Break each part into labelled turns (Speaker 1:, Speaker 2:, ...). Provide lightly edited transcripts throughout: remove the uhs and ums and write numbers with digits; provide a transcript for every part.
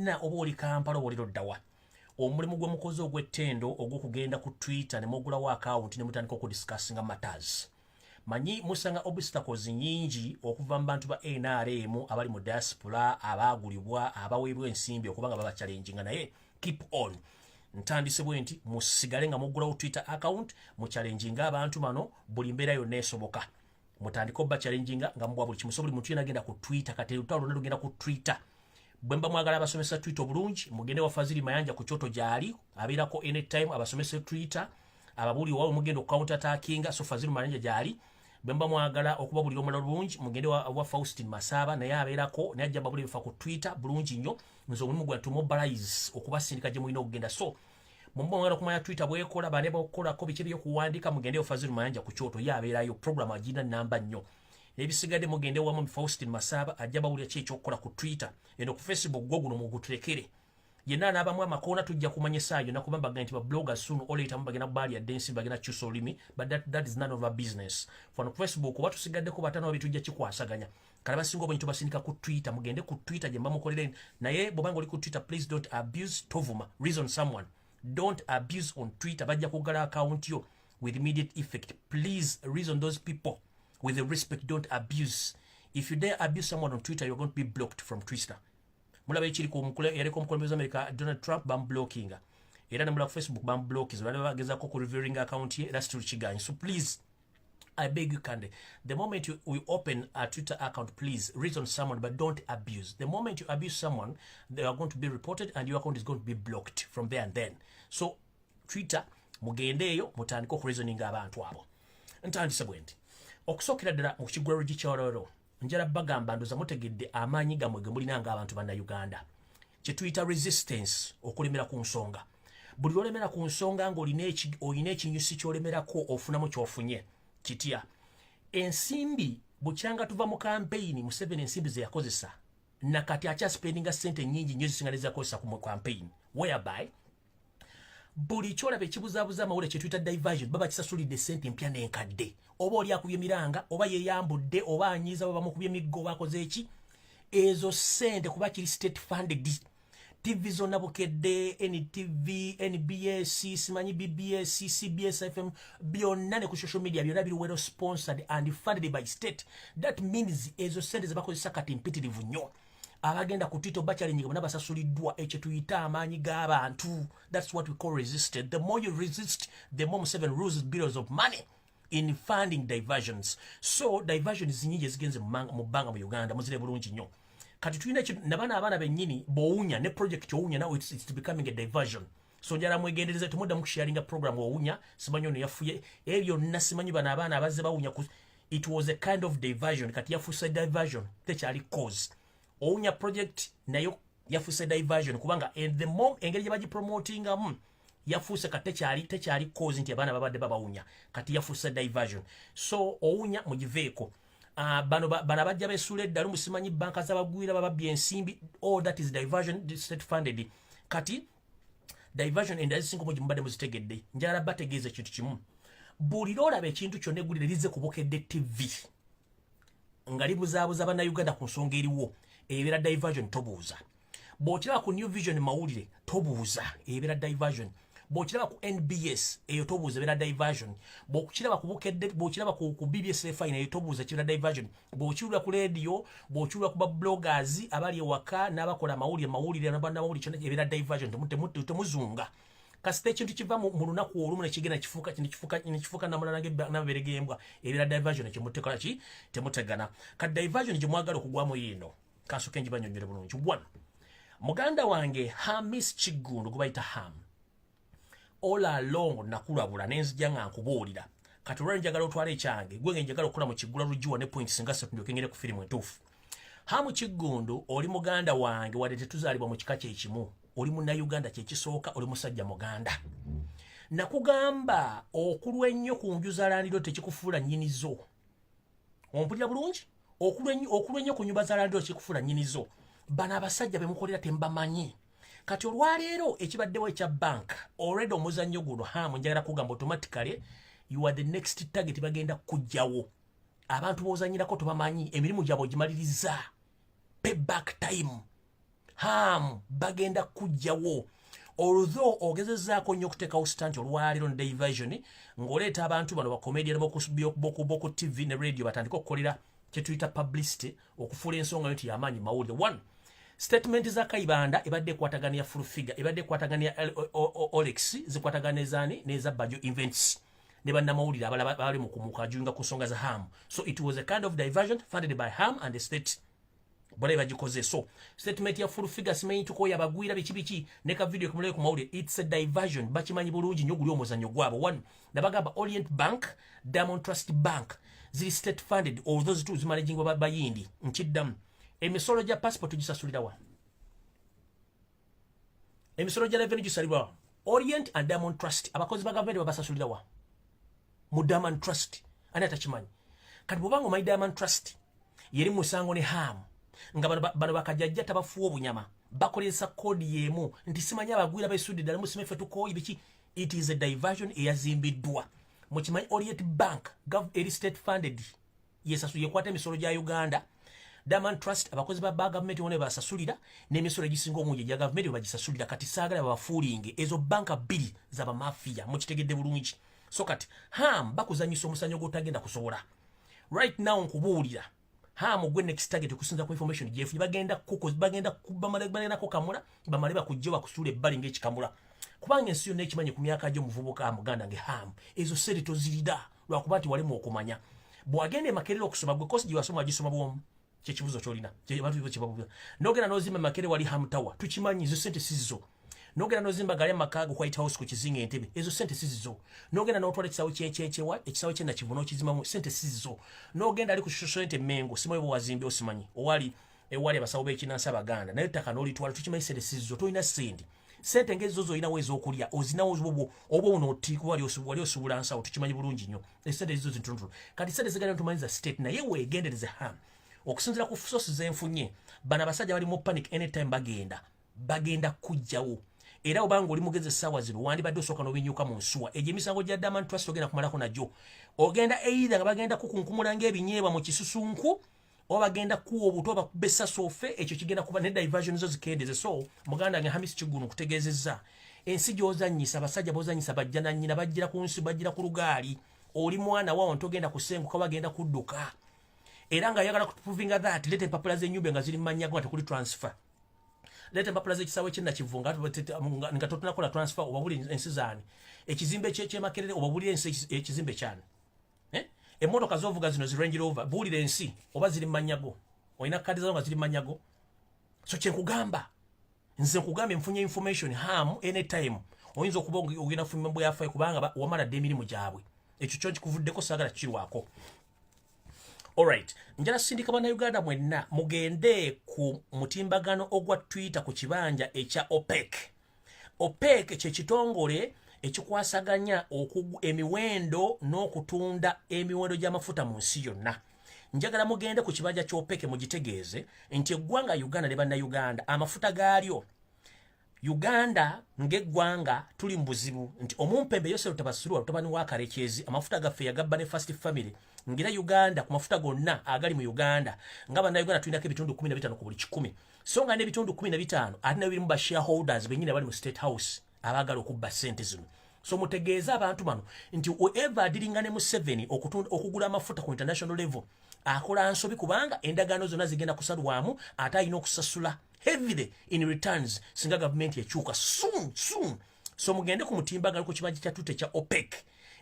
Speaker 1: Yenna, oba oli Kampala oba oli loddawa, omulimu gwe mukozi ogw'ettendo ogw'okugenda ku Twitter ne mugulawo akawunti ne mutandika okudiscussinga matters. Manyi musanga obstacles nyingi okuva mu bantu ba NRM abali mu diaspora, abaagulibwa, abaweebwa ensimbi okuba nga babachallenginga, naye keep on. Ntandise bwe nti musigale nga muggulawo Twitter account, muchallenginga abantu bano buli mbeera yonna esoboka. Mutandike obachallenginga nga muwa buli kimu. So buli muntu yena agenda ku Twitter, kati olutalo lwonna lugenda ku Twitter. Bwe mba mwagala abasomesa Twitter obulungi, mugende wa Fazili Mayanja ku Kyoto, gyali abeerako anytime abasomesa Twitter, ababuuli wawe mugenda okucounter attackinga. So Fazili Mayanja gyali. Bwe mba mwagala okubabulira omulala bulungi, mugende wa Faustin Masaba, naye abeerako, naye ajja babulira bifa ku Twitter bulungi nnyo. Nze omulimu gwa to mobilize, okubasindika gye mulina okugenda. So mumba mwagala okumanya Twitter bwekola, bane bakukolako biki ebyokuwandika, mugende wa Fazili Mayanja ku Kyoto, ye abeerayo, program agina namba nnyo. Ebisigadde mugende wamu Faustin Masaba, ajja bawulira ki ekyokukola ku Twitter. Eno ku Facebook gwo guno muguturekere. Yenna anaabamu amakoona tujja kumanya essaawa yonna, kuba mbagamba nti babloggers soon or later mubagenda baali addensi, bagenda kukyusa olulimi, but that is none of our business. Fano ku Facebook oba tusigaddeko bataano, babi, tujja kikwasaganya. Kale basinga obwenyi tubasindika ku Twitter. Mugende ku Twitter gye mbamukolere. Naye bw'obanga oli ku Twitter, please don't abuse, tovuma, reason someone. Don't abuse on Twitter, bajja kuggala account yo with immediate effect. Please reason those people with the respect, don't abuse. If you dare abuse someone on Twitter, you're going to be blocked from Twitter. Mulaba ekiri yaliko omukulembeze America Donald Trump, bamublockinga, era nemula ku Facebook bamublockinga, bali bagezako ku reviewing account ye, era still kiganyi. So please, I beg you kindly, the moment you open a Twitter account, please reason someone, but don't abuse. The moment you abuse someone, they are going to be reported and your account is going to be blocked from there and then. So, Twitter, mugendeeyo mutandike okureasoninga abantu abo. Ntandise bwe nti okusookera ddala mu kigula luggi kyololo, njala bagamba, ndoza mutegedde amaanyi gammwe ge mulina ng'abantu bannayuganda, kye tuyita resistance, okulemera ku nsonga. Buli lwolemera ku nsonga ng'olina ekinyusi ky'olemerako, ofunamu ky'ofunye kitya? Ensimbi bukyanga tuva mu kampeyini, Museveni ensimbi ze yakozesa nakati akyaspendinga sente nyingi nnyo zisinga nezakozesa ku kampeyini, whereby buli kyolaba ekibuzaabuza amawulire kyetuyita diversion baba kisasulidde sente empya n'enkadde. Oba oli akubye miranga, oba yeyambudde, oba anyiiza, oba bamukubye emiggo, oba akoze eki, ezo sente kuba kiri state funded. TV zonna, Bukedde, NTV, NBS, simanyi BBS, CBS FM, byonna ne ku social media, byonna biri well sponsored and funded by state. That means ezo sente zebakozesa kati mpitirivu nnyo. Abagenda ku Twitter bachallenge bonna basasuliddwa. Ekyo tuyita amaanyi g'abantu. That's what we call resisted. The more you resist, the more Museveni loses billions of money in funding diversions. So diversions nyingi ezigenze mu bbanga mu Uganda, muzire bulungi nnyo. Kati tulina nabana abaana bennyini bwowunya ne project owunya, now it's becoming a diversion. So njala mwegendereza, temuddamu kusharinga program owunya, simanyi ono yafuye, ebyo byonna, simanyi bano abaana abazze bawunya. It was a kind of diversion. Kati yafuuse diversion, tekyali cause. Owunya project nayo yafuuse diversion, kubanga the more engeri gye bagipromotingamu, yafuuse kati tekyali cause nti abaana babadde babawunya, kati yafuuse diversion. So owunya mugiveeko. Bano abajja besuula eddalu, musimanyi banka z'abagwira bababbye ensimbi, all that is diversion, state funded. Kati diversion endala zisinga obungi mubadde muzitegedde. Njagala bategeeza ekintu kimu: buli lwolaba ekintu kyonna, eggulire lizze ku Bukedde TV nga libuzaabuza bannayuganda ku nsonga eriwo, ebeera diversion, tobuuza. Bw'okiraba ku New Vision mawulire, tobuuza, ebeera diversion. Bw'okiraba ku NBS eyo, tobuuza, ebeera diversion. Bw'okiraba ku Bukedde, bw'okiraba ku BBS fine eyo, tobuuza, kibeera diversion. Bw'okiwulira ku radio, bw'okiwulira ku babloggers abali ewaka n'abakola amawulire, mawulire n'amawulire, kyonna ebeera diversion. Temuzunga. Kasita ekintu kiva mu lunaku olumu nekigenda nekifuuka namulala n'amabeere g'embwa, ebeera diversion. Kyemutekola ki? Temutegana. Kati diversion gye mwagala okugwamu yiino, kansooke njibanyonyole bulungi. One, muganda wange Hamis Kiggundu gwe bayita Ham, all along nakulabula nenzija nga nkubuulira. Kati olwali njagala otwala ekyange, gwe nga njagala okukola mu kiggula lugiwa ne points nga ssatu, ndyoke ngende ku firimu entuufu. Hamu Kiggundu, oli muganda wange, wadde tetuzaalibwa mu kika kyekimu, oli munnayuganda kyekisooka, oli musajja muganda. Nakugamba okulwa ennyo ku nju za landlord tekikufuula nnyinizo. Ompulira bulungi? Okulwa ennyo ku nyumba za landlord tekikufuula nnyinizo. Bano abasajja bemukolera tembamanyi. Kati olwaleero ekibaddewo ekya bank, already omuzannyo guno, Hamu, njagala kugamba automatically you are the next target. Bagenda kujjawo abantu bozanyirako, tobamanyi, emirimu gyabwe ogimaliriza. Payback time. Ham, bagenda kujjawo. Although ogezezaako nnyo okuteekawo stunt olwaleero ne diversion ng'oleeta abantu bano, ba comedian boku TV ne radio, batandike okukolera kyetuyita publicity, okufuula ensonga yo nti yamaanyi mawulire. One statement za Kayibanda ebadde ekwatagana ya Full Figure, ebadde ekwatagana ya Olex, zikwatagana ezaani n'eza Bajo Events ne bannamawulire abalala bali mu kumukajunga ku nsonga za Ham. So it was a kind of diversion funded by Ham and the state bole bagikoze. So statement ya Full Figure, simanyi tukoya abagwira biki biki, ne ka video kumuleke ku mawulire, it's a diversion. Bakimanyi bulungi nnyo, guli omuzannyo gwabo. One, nabagamba Orient Bank, Diamond Trust Bank ziri state funded, although zitu zimanagingwa bayindi. Nkiddamu, emisolo gya passport gisasulira wa? Emisolo gya revenue gisalibwa Orient and Diamond Trust. Abakozi ba gavumenti babasasulira wa? Mu Diamond Trust. Ani atakimanyi? Kati bwobanga omanyi Diamond Trust yeri musango ne Ham, nga bano bakajajja tabafuwa obunyama, bakozesa code yemu nti simanyi abagwira besudde ddala, musime ffe tukooyi biki. It is a diversion eyazimbiddwa. Mukimanyi Orient Bank eri state funded, yesasu yekwata emisolo gya Uganda. Diamond Trust, abakozi ba gavumenti bonna basasulira, n'emisolo egisinga omungi egya gavumenti bagisasulira. Kati saagala babafoolinge, ezo banka bbiri z'abamafiya, mukitegedde bulungi. So kati Ham, bakuzanyisa omusanyo gw'otagenda kusobola. Right now nkubuulira, Ham, gwe next target. Okusinza ku information gyefunye, bagenda kuko bagenda kubamala, bagenda kukamula, bamale bakujje bakusuula ebbali ng'ekikamula, kubanga ensi yonna ekimanyi ku myaka gy'omuvubuka muganda nge Ham, ezo sente tozirida lwakuba nti walimu okumanya. Bw'agenda emakerere okusoma, gwe course gye wasoma wagisoma bwomu? Kyekibuzo kyolina, abantu kyebabuuza. Nogenda nozimba Makerere wali Ham Tower, tukimanyi ezo sente sizo. Nogenda nozimba gali amaka go White House ku kizinga Entebe, ezo sente sizizo. Nogenda notwala ekisawo kyekyewa, ekisawo kyenakivu, nokizimamu, sente sizizo. Nogenda ali ku Social Sente Mengo, simanyi bwe wazimbye, osimanyi owali ewali abasawo b'ekinansi Abaganda, naye ettaka n'olitwala, tukimanyi sente sizizo. Tolina sente. Sente ng'ezo zolinawo ez'okulya ozinawo obwo oba onootiika wali osubula nsawo, tukimanyi bulungi nnyo esente ezizo zintonotono. Kati sente zigenda tumanyi za state, naye weegendereze Ham. Okusinziira ku source zenfunye, bano abasajja bali mu panic, anytime bagenda kujjawo. Era obanga oli mugezi, essaawa zino wandibadde osooka n'obinyuka mu nsuwa. Egyo emisango gya Diamond Trust ogenda kumalako nagyo, ogenda either nga bagenda kukunkumula ng'ebinyeebwa mu kisusunku, oba bagenda kuwa obuto bakuba essasi ofe. Ekyo kigenda kuba ne diversion zo zikendeze. So muganda wange Hamis Kigunu, nkutegeezezza ensi gy'ozannyisa, abasajja b'ozannyisa bajja na nnyina, bajjira ku nsi, bajjira ku lugaali. Oli mwana wawo, ntogenda kusenguka, bagenda kudduka. Era nga ayagala kuprovinga that, leeta empapula z'ennyumba nga ziri mu mannya go nga tekuli transfer, leeta empapula z'ekisaawe ky'enakivu nga totunakola transfer, obabuli ensi zaani, ekizimbe kyemakerere, obabulire ensi ekizimbe kyani, eh? Emmotoka zovuga zino zi Range Rover, buulira ensi oba ziri mu mannya go, olina kadi zazo nga ziri mu mannya go. So kyenkugamba, nze nkugambye nfunye information, Ham, anytime oyinza okuba ogenda fumba bweyafaayo, kubanga wamala dda emirimu gyabwe. Ekyo kyo kikuvuddeko, saagala kukirwako. Alright, njala sindika bannayuganda mwenna mugende ku mutimbagano ogwa Twitter ku kibanja ekya OPEC. OPEC kyekitongole ekikwasaganya emiwendo n'okutunda emiwendo gy'amafuta mu nsi yonna. Njagala mugende ku kibanja ky'OPEC mugitegeeze nti eggwanga Uganda ne bannayuganda, amafuta gaalyo, Uganda ng'eggwanga tuli mu buzibu, nti omumpembe Yosero Tabasulwa, mutabani wa Karekyezi, amafuta gaffe yagabba ne First Family, ngira Uganda ku mafuta gonna agali mu Uganda nga bannayuganda tulinako ebitundu 15 ku buli 100, so nga n'ebitundu 15 ate nabyo birimu ba shareholders bennyini abali mu State House abaagala okubba ssente zino. So mutegeeze abantu bano nti whoever adiringa ne Museveni okugula amafuta ku international level akola nsobi, kubanga endagaano zonna zigenda kusalwamu, ate alina okusasula heavily in returns singa gavumenti ekyuka soon soon. So mugende ku mutimbagano ku kibanja kya Twitter kya OPEC,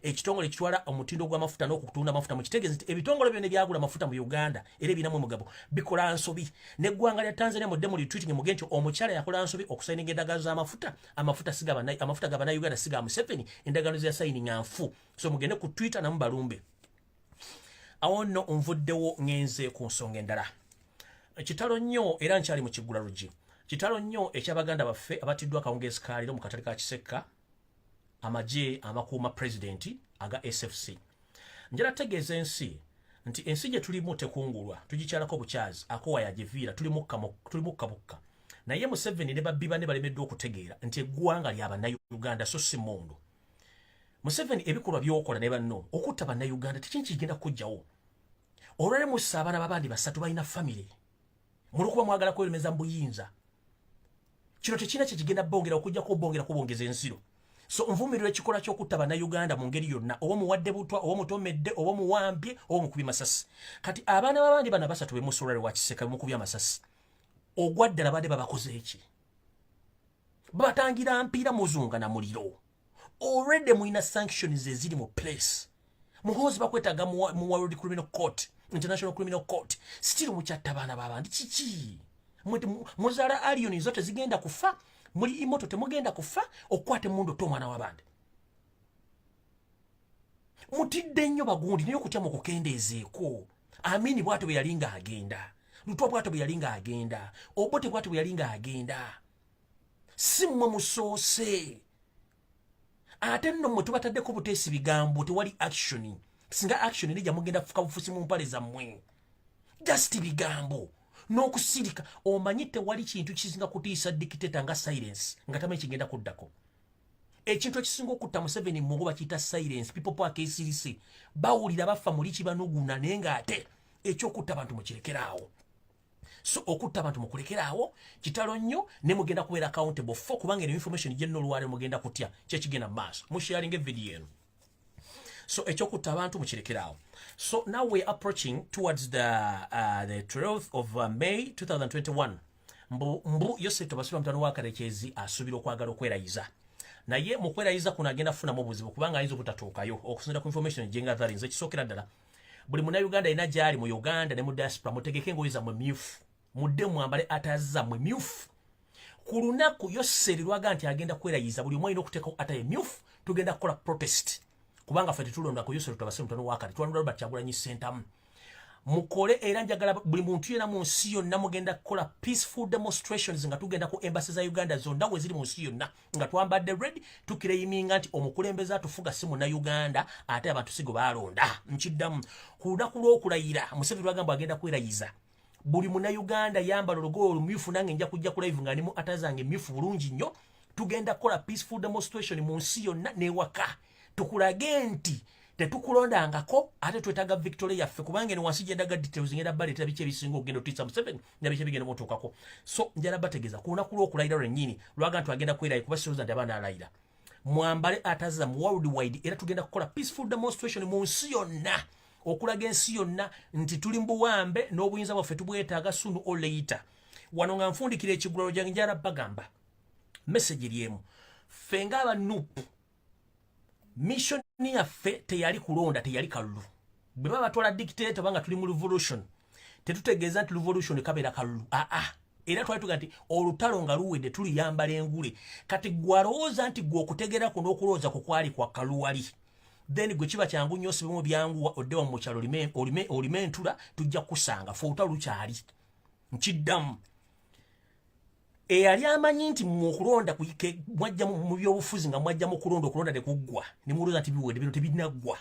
Speaker 1: ekitongole ekitwala omutindo gw'amafuta n'okutunda amafuta. Mukitegeeze nti ebitongole byonna ebyagula amafuta mu Uganda era ebinamu omugabo bikola nsobi. N'eggwanga lya Tanzania, mudde mu retweeting, muge nti omukyala yakola nsobi okusayininga endagaano z'amafuta. Amafuta amafuta ga bannayuganda, si ga Museveni. Endagaano ze yasayininga nfu. So mugende ku Twitter namu balumbe. Awo nno nvuddewo, ŋŋenze ku nsonga endala. Kitalo nnyo, era nkyali mu kiggula luggi. Kitalo nnyo ekyabaganda baffe abatiddwa akawungeezi kaaliro mu katale ka Kisekka, amagye amakuuma pulezidenti aga SFC. Njala tegeeza ensi nti ensi gye tulimu tekungulwa, tugikyalako bukyazi, akowa yagiviira, tuli mukka bukka. Naye Museveni ne babbi banne balemeddwa okutegeera nti eggwanga lya bannayuganda, so si mundu. Museveni, ebikolwa by'okola ne banno okutta bannayuganda tekini kigenda kujjawo. Olwale mussa abaana babandi basatu balina famire, mulwokuba mwagala kweremeza mu buyinza. Kino tekirina kyekigenda bongera okujjako bongera kubongeza ensiro. So nvumirira ekikola ky'okutta Bannayuganda mu ngeri yonna, oba omuwadde butwa, oba omutomedde, oba omuwambye, oba omukubi masasi. Kati abaana b'abandi bano basatu bemusolale wa Kiseka bemukubye amasasi ogwaddala, badde babakoze eki? Babatangira mpiira, muzunga na muliro. Already mulina sanctions eziri mu place. Muhoozi bakwetaaga mu World Criminal Court, International Criminal Court. Still mukyatta abaana b'abandi. Kiki? Muzaala alien zo tezigenda kufa, muli imoto temugenda kufa. Okukwata emundu otta omwana w'abandi, mutidde nnyo bagundi. Naye okutya mukukendeezeeko. Amini bwatyo bwe yali ng'agenda, Lutwa bwatyo bwe yali ng'agenda, Obote bwatyo bwe yali ng'agenda. Si mmwe musoose. Ate nno mmwe tubataddeko buteesi bigambo, tewali action. Singa action nejja, mugenda fuka bufusi mu mpale zammwe. Just bigambo n'okusirika. Omanyi tewali kintu kisinga kutiisa dictator nga silence, nga tamanyi kigenda kuddako. Ekintu ekisinga okutta Museveni mugo bakiyita silence. People power kesirise, bawulira bafa muli kibanuguna, naye ng'ate ekyokutta abantu mukirekeraawo. So okutta abantu mukulekeraawo, kitalo nnyo. Ne mugenda kubeera accountable for, kubanga eno information gyenna olwaleero mugenda kutya kyekigenda mu maaso. Musharinga evidiyo eno. So ekyokutta abantu mukirekeraawo. So now we're approaching towards the 12th of May 2021. Mbu Yosef Tabasirwa mutano wa Karekyezi asuubira okwagala okwerayiza, naye mu kwerayiza kuno agenda kufunamu obuzibu, kubanga ayinza obutatuukayo okusinziira ku information gyenga nze. Ekisookera ddala, buli Munnayuganda alina gyali mu Uganda ne mu diaspora, mutegeke engoye zammwe myufu, mudde mwambale attire zammwe myufu. Ku lunaku Yoseri lwaga nti agenda kwerayiza, buli omu alina okuteekawo attire myufu. Tugenda kukola protest, kubanga ffe tetulonda ku Yoseri Tabasire mutano wakati, twalonda Robert Kyagulanyi Ssentamu. Mukole, era njagala buli muntu yena mu nsi yonna, mugenda kukola peaceful demonstrations nga tugenda ku embassy za Uganda zonna we ziri mu nsi yonna nga twambadde red, tuclaiminga nti omukulembeze atufuga si Munnayuganda, ate abantu sigo baalonda. Nkiddamu, ku lunaku lw'okulayira, Museveni lwagamba agenda kwerayiza, buli Munnayuganda yambala olugoye olumyufu. Nange nja kujja ku live nga ndi mu attire zange myufu bulungi nnyo. Tugenda kukola peaceful demonstration mu nsi yonna n'ewaka, tukulage nti tetukulondangako, ate twetaaga victory yaffe, kubanga eno wansi gyendaga details ngenda baleetera biki ebisinga okugenda otiisa Museveni na biki ebigenda mutuukako. So njala bategeeza, ku lunaku lw'okulayira lwennyini lwaga nti agenda kwerayi, kuba sirowooza nti abaana alayira, mwambale attire za mu worldwide, era tugenda kukola peaceful demonstration mu nsi yonna okulaga ensi yonna nti tuli mu buwambe n'obuyinza bwaffe tubwetaaga sooner or later. Wano nga nfundikira ekigulalo gyange, njala bagamba message eri emu: ffe ng'aba NUP, mission yaffe teyali kulonda, teyali kalulu. Bwe baba batwala dictator, banga tuli mu revolution, tetutegeeza nti revolution kabeera kalulu. Aa, era twali tuga nti olutalo nga luwedde tuliyambala engule. Kati gwe alowooza nti gwe okutegeera kuno okulowooza ku kwali kwa kaluwali, then gwe kiba kyangu nnyo osibemu byanguwa, odde wa mu kyalo olime entula, tujja kukusanga. Fe olutalo lukyali. Nkiddamu, eyali amanyi nti mukulonda mwajja mu byobufuzi nga mwajja mu kulonda, okulonda tekuggwa, ne mulowooza nti biwedde, bino tebinaggwa.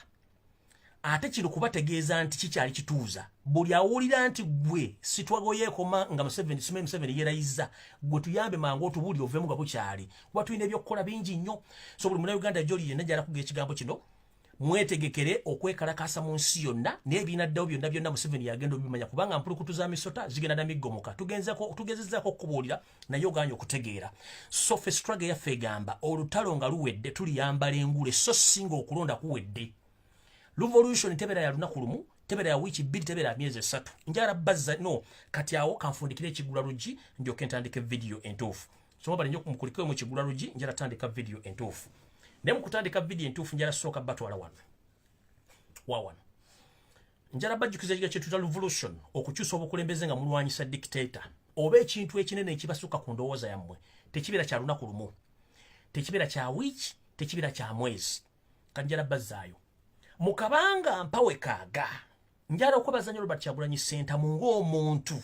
Speaker 1: Ate kino kubategeeza nti kikyali kituuza. Buli awulira nti gwe sitwagoyeekoma nga Museveni, sime Museveni yeerayiza, gwe tuyambe mangu otubuulire ovemu nga bukyali, kuba tulina ebyokukola bingi nnyo. So buli Munauganda gyoli yenna gyala kuga ekigambo kino, mwetegekere okwekalakasa mu nsi yonna, naye ebinaddawo byonna byonna Museveni yagenda obimanya, kubanga mpulukutu za misota zigenda namiggomoka. Tugezezaako okukubuulira, naye oganye okutegeera. So fe struggle yaffe egamba olutalo nga luwedde tuliyambala engule, so singa okulonda kuwedde. Revolution tebeera ya lunaku lumu, tebeera ya wiiki 2, tebeera ya myezi 3. Njala bazza no kati awo kanfundikire ekigula luggi, ndyoke ntandika vidiyo entuufu. So mwebale nnyo, mukulikewo mu kigula luggi. Njala tandika vidiyo entuufu, naye mu kutandika vidiyo entuufu njala sooka batwala wano wa wano. Njala bajjukiza ekiga kyetuta revolution, okukyusa obukulembeze nga mulwanyisa dictator oba ekintu ekinene ekibasukka ku ndowooza yammwe. Tekibeera kya lunaku lumu, tekibeera kya wiiki, tekibeera kya mwezi. Kanjala bazzaayo mu kabanga mpawe kaaga. Njala okwebaza nnyo Robert Kyagulanyi Ssentamu ng'omuntu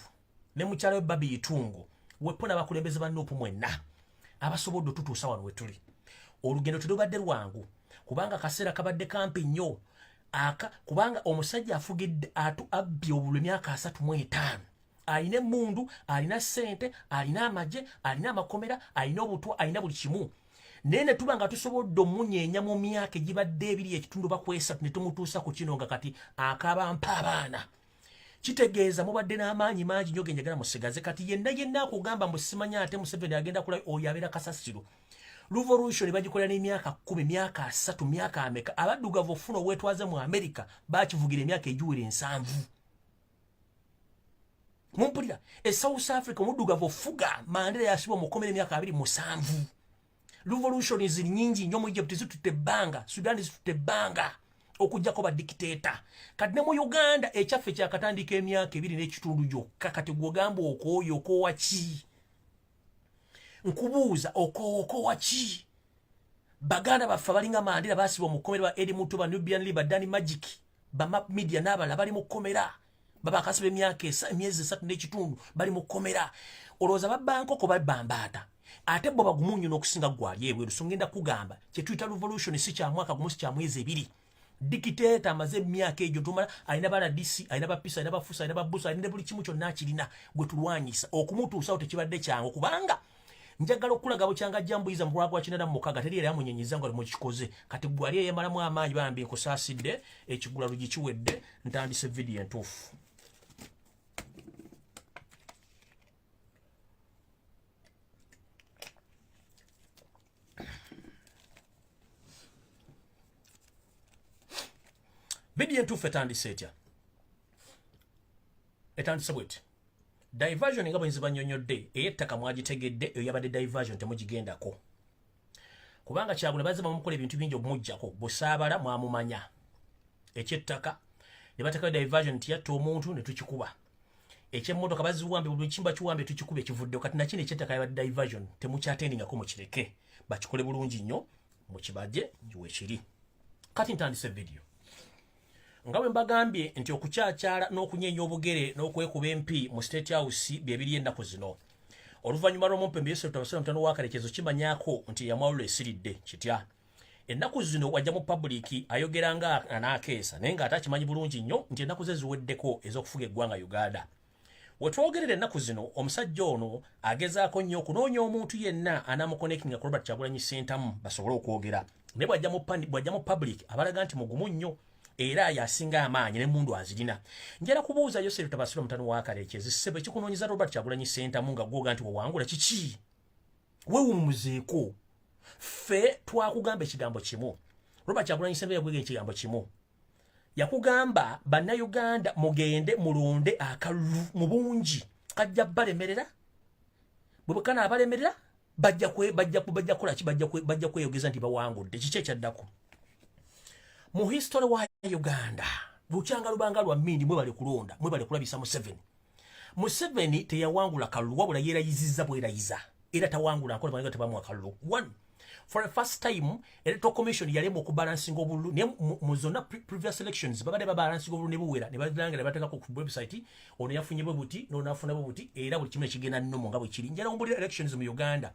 Speaker 1: ne mukyala we Babi Itungo wepo n'abakulembeze ba NUP mwenna abasobodde otutuusa wano we tuli. Olugendo telubadde lwangu, kubanga akaseera kabadde kampi nnyo aka, kubanga omusajja afugidde atu abbye obulwa emyaka 35, alina emmundu, alina ssente, alina amagye, alina amakomera, alina obutwa, alina buli kimu, naye ne tuba nga tusobodde omunyeenya mu myaka egibadde ebiri ekitundu bakwesatu ne tumutuusa ku kino, nga kati akaba mpa abaana. Kitegeeza mubadde n'amaanyi mangi nnyo genjagala musigaze. Kati yenna yenna akugamba mbu simanya ate Museveni agenda kula, oyo abeera kasasiro. Revolution bagikolera n'emyaka 10, myaka 30, myaka ameka. Abaddugavu okufuna obwetwaze mu America bakivugira emyaka egiwera 70. Mumpulira? E South Africa omuddugavu ofuga, Mandela yasibwa mukomera emyaka 27. Revolution ziri nyingi nnyo. Mu Egypt zitutte ebbanga, Sudan zitutte ebbanga okujjako ba dictator. Kati ne mu Uganda ekyaffe kyakatandika emyaka 2 n'ekitundu gyokka. Kati gwogamba okooyo, okoowa ki? Nkubuuza, okoowa, okoowa ki? Baganda baffe abalinga Mandela basibwa mu kkomera, ba Eddie Mutwe, ba Nubian Li, ba Danny Magic, ba Map Media n'abalala bali mu kkomera, babakasiba emyaka emyezi 3 n'ekitundu bali mu kkomera. Olowooza babba nkoko, babba mbaata? Ate bo bagumu nnyo n'okusinga gwali ebweru. So ngenda kugamba kye tuyita revolution si kya mwaka gumu, si kya mwezi 2. Dictator amaze emyaka egyo tumala, alina ba RDC, alina ba PISA, alina ba FUSA, alina ba BUSA, alina buli kimu kyonna akirina. Gwe tulwanyisa okumutuusawo tekibadde kyangu, kubanga njagala okulaga bukyanga jambuyiza mu lwagwa 86 teri era yamunyenyiza nga mukikoze. Kati gwe ali eyemalamu amaanyi, bambi nkusaasidde, ekigula lugi kiwedde. Ntandise vidiyo entuufu. Vidiyo entuufu etandise etya? Etandise bweti: diversion nga bwenzi banyonyodde ey'ettaka mwagitegedde, eyo yabadde diversion, temugigendako, kubanga Kyagulanyi bazze bamukola ebintu bingi okumuggyako busaabala. Mwamumanya ekyettaka ne bateekayo diversion nti yatta omuntu, ne tukikuba. Ekyemmotoka baziwambye, buli kimba kiwambye, tukikuba, ekivuddeyo. Kati nakino ekyettaka yabadde diversion, temukyatendingako, mukireke bakikole bulungi nnyo, mukibaje wekiri. Kati ntandise video nga bwe mbagambye nti okukyakyala n'okunyeenya obugere n'okwekuba empi mu State House bye biri ennaku zino, oluvannyuma lw'omumpembe Yosef Tabasira mutano wa Kalekezo kimanyako nti yamwalula esiridde kitya. Ennaku zino wajja mu public ayogera nga anaakeesa, naye ng'ate akimanyi bulungi nnyo nti ennaku ze ziweddeko ez'okufuga eggwanga Uganda. Wetwogerera ennaku zino, omusajja ono agezaako nnyo okunoonya omuntu yenna anaamuconnectinga ku Robert Kyagulanyi Ssentamu basobole okwogera naye. Bw'ajja mu public abalaga nti mugumu nnyo era yasinga amaanyi n'emmundu azirina. Njala kubuuza Yosef Tabasira mutano wa Kalekezi, ssebo, ekikunoonyeza Robert Kyagulanyi Ssentamu nga gwoga nti wewangula kiki? Weewummuzeeko. Ffe twakugamba ekigambo kimu, Robert Kyagulanyi Ssentamu yakwega ekigambo kimu, yakugamba Bannayuganda mugende mulonde akalulu mu bungi, kajja balemerera. Bwe bwe abalemerera bajja kukola ki? Bajja kweyogeza nti bawangudde. Kiki ekyaddako mu history wa Uganda? Lukyanga lubanga lwa mindi, mwebale kulonda, mwebale kulabisa Museveni. Museveni teyawangula kalulu, wabula yeerayizizza bwerayiza, era tawangula nkola banga tebamuwa kalulu. One, for the first time Electoral Commission yalema okubalansinga obululu, naye mu zonna previous elections babadde babalansinga obululu ne buwera, ne balangira ne bateekako ku website ono yafunye bwe buti n'ono afuna bwe buti, era buli kimu ekigenda nnomo nga bwe kiri. Njala ombulira, elections mu Uganda,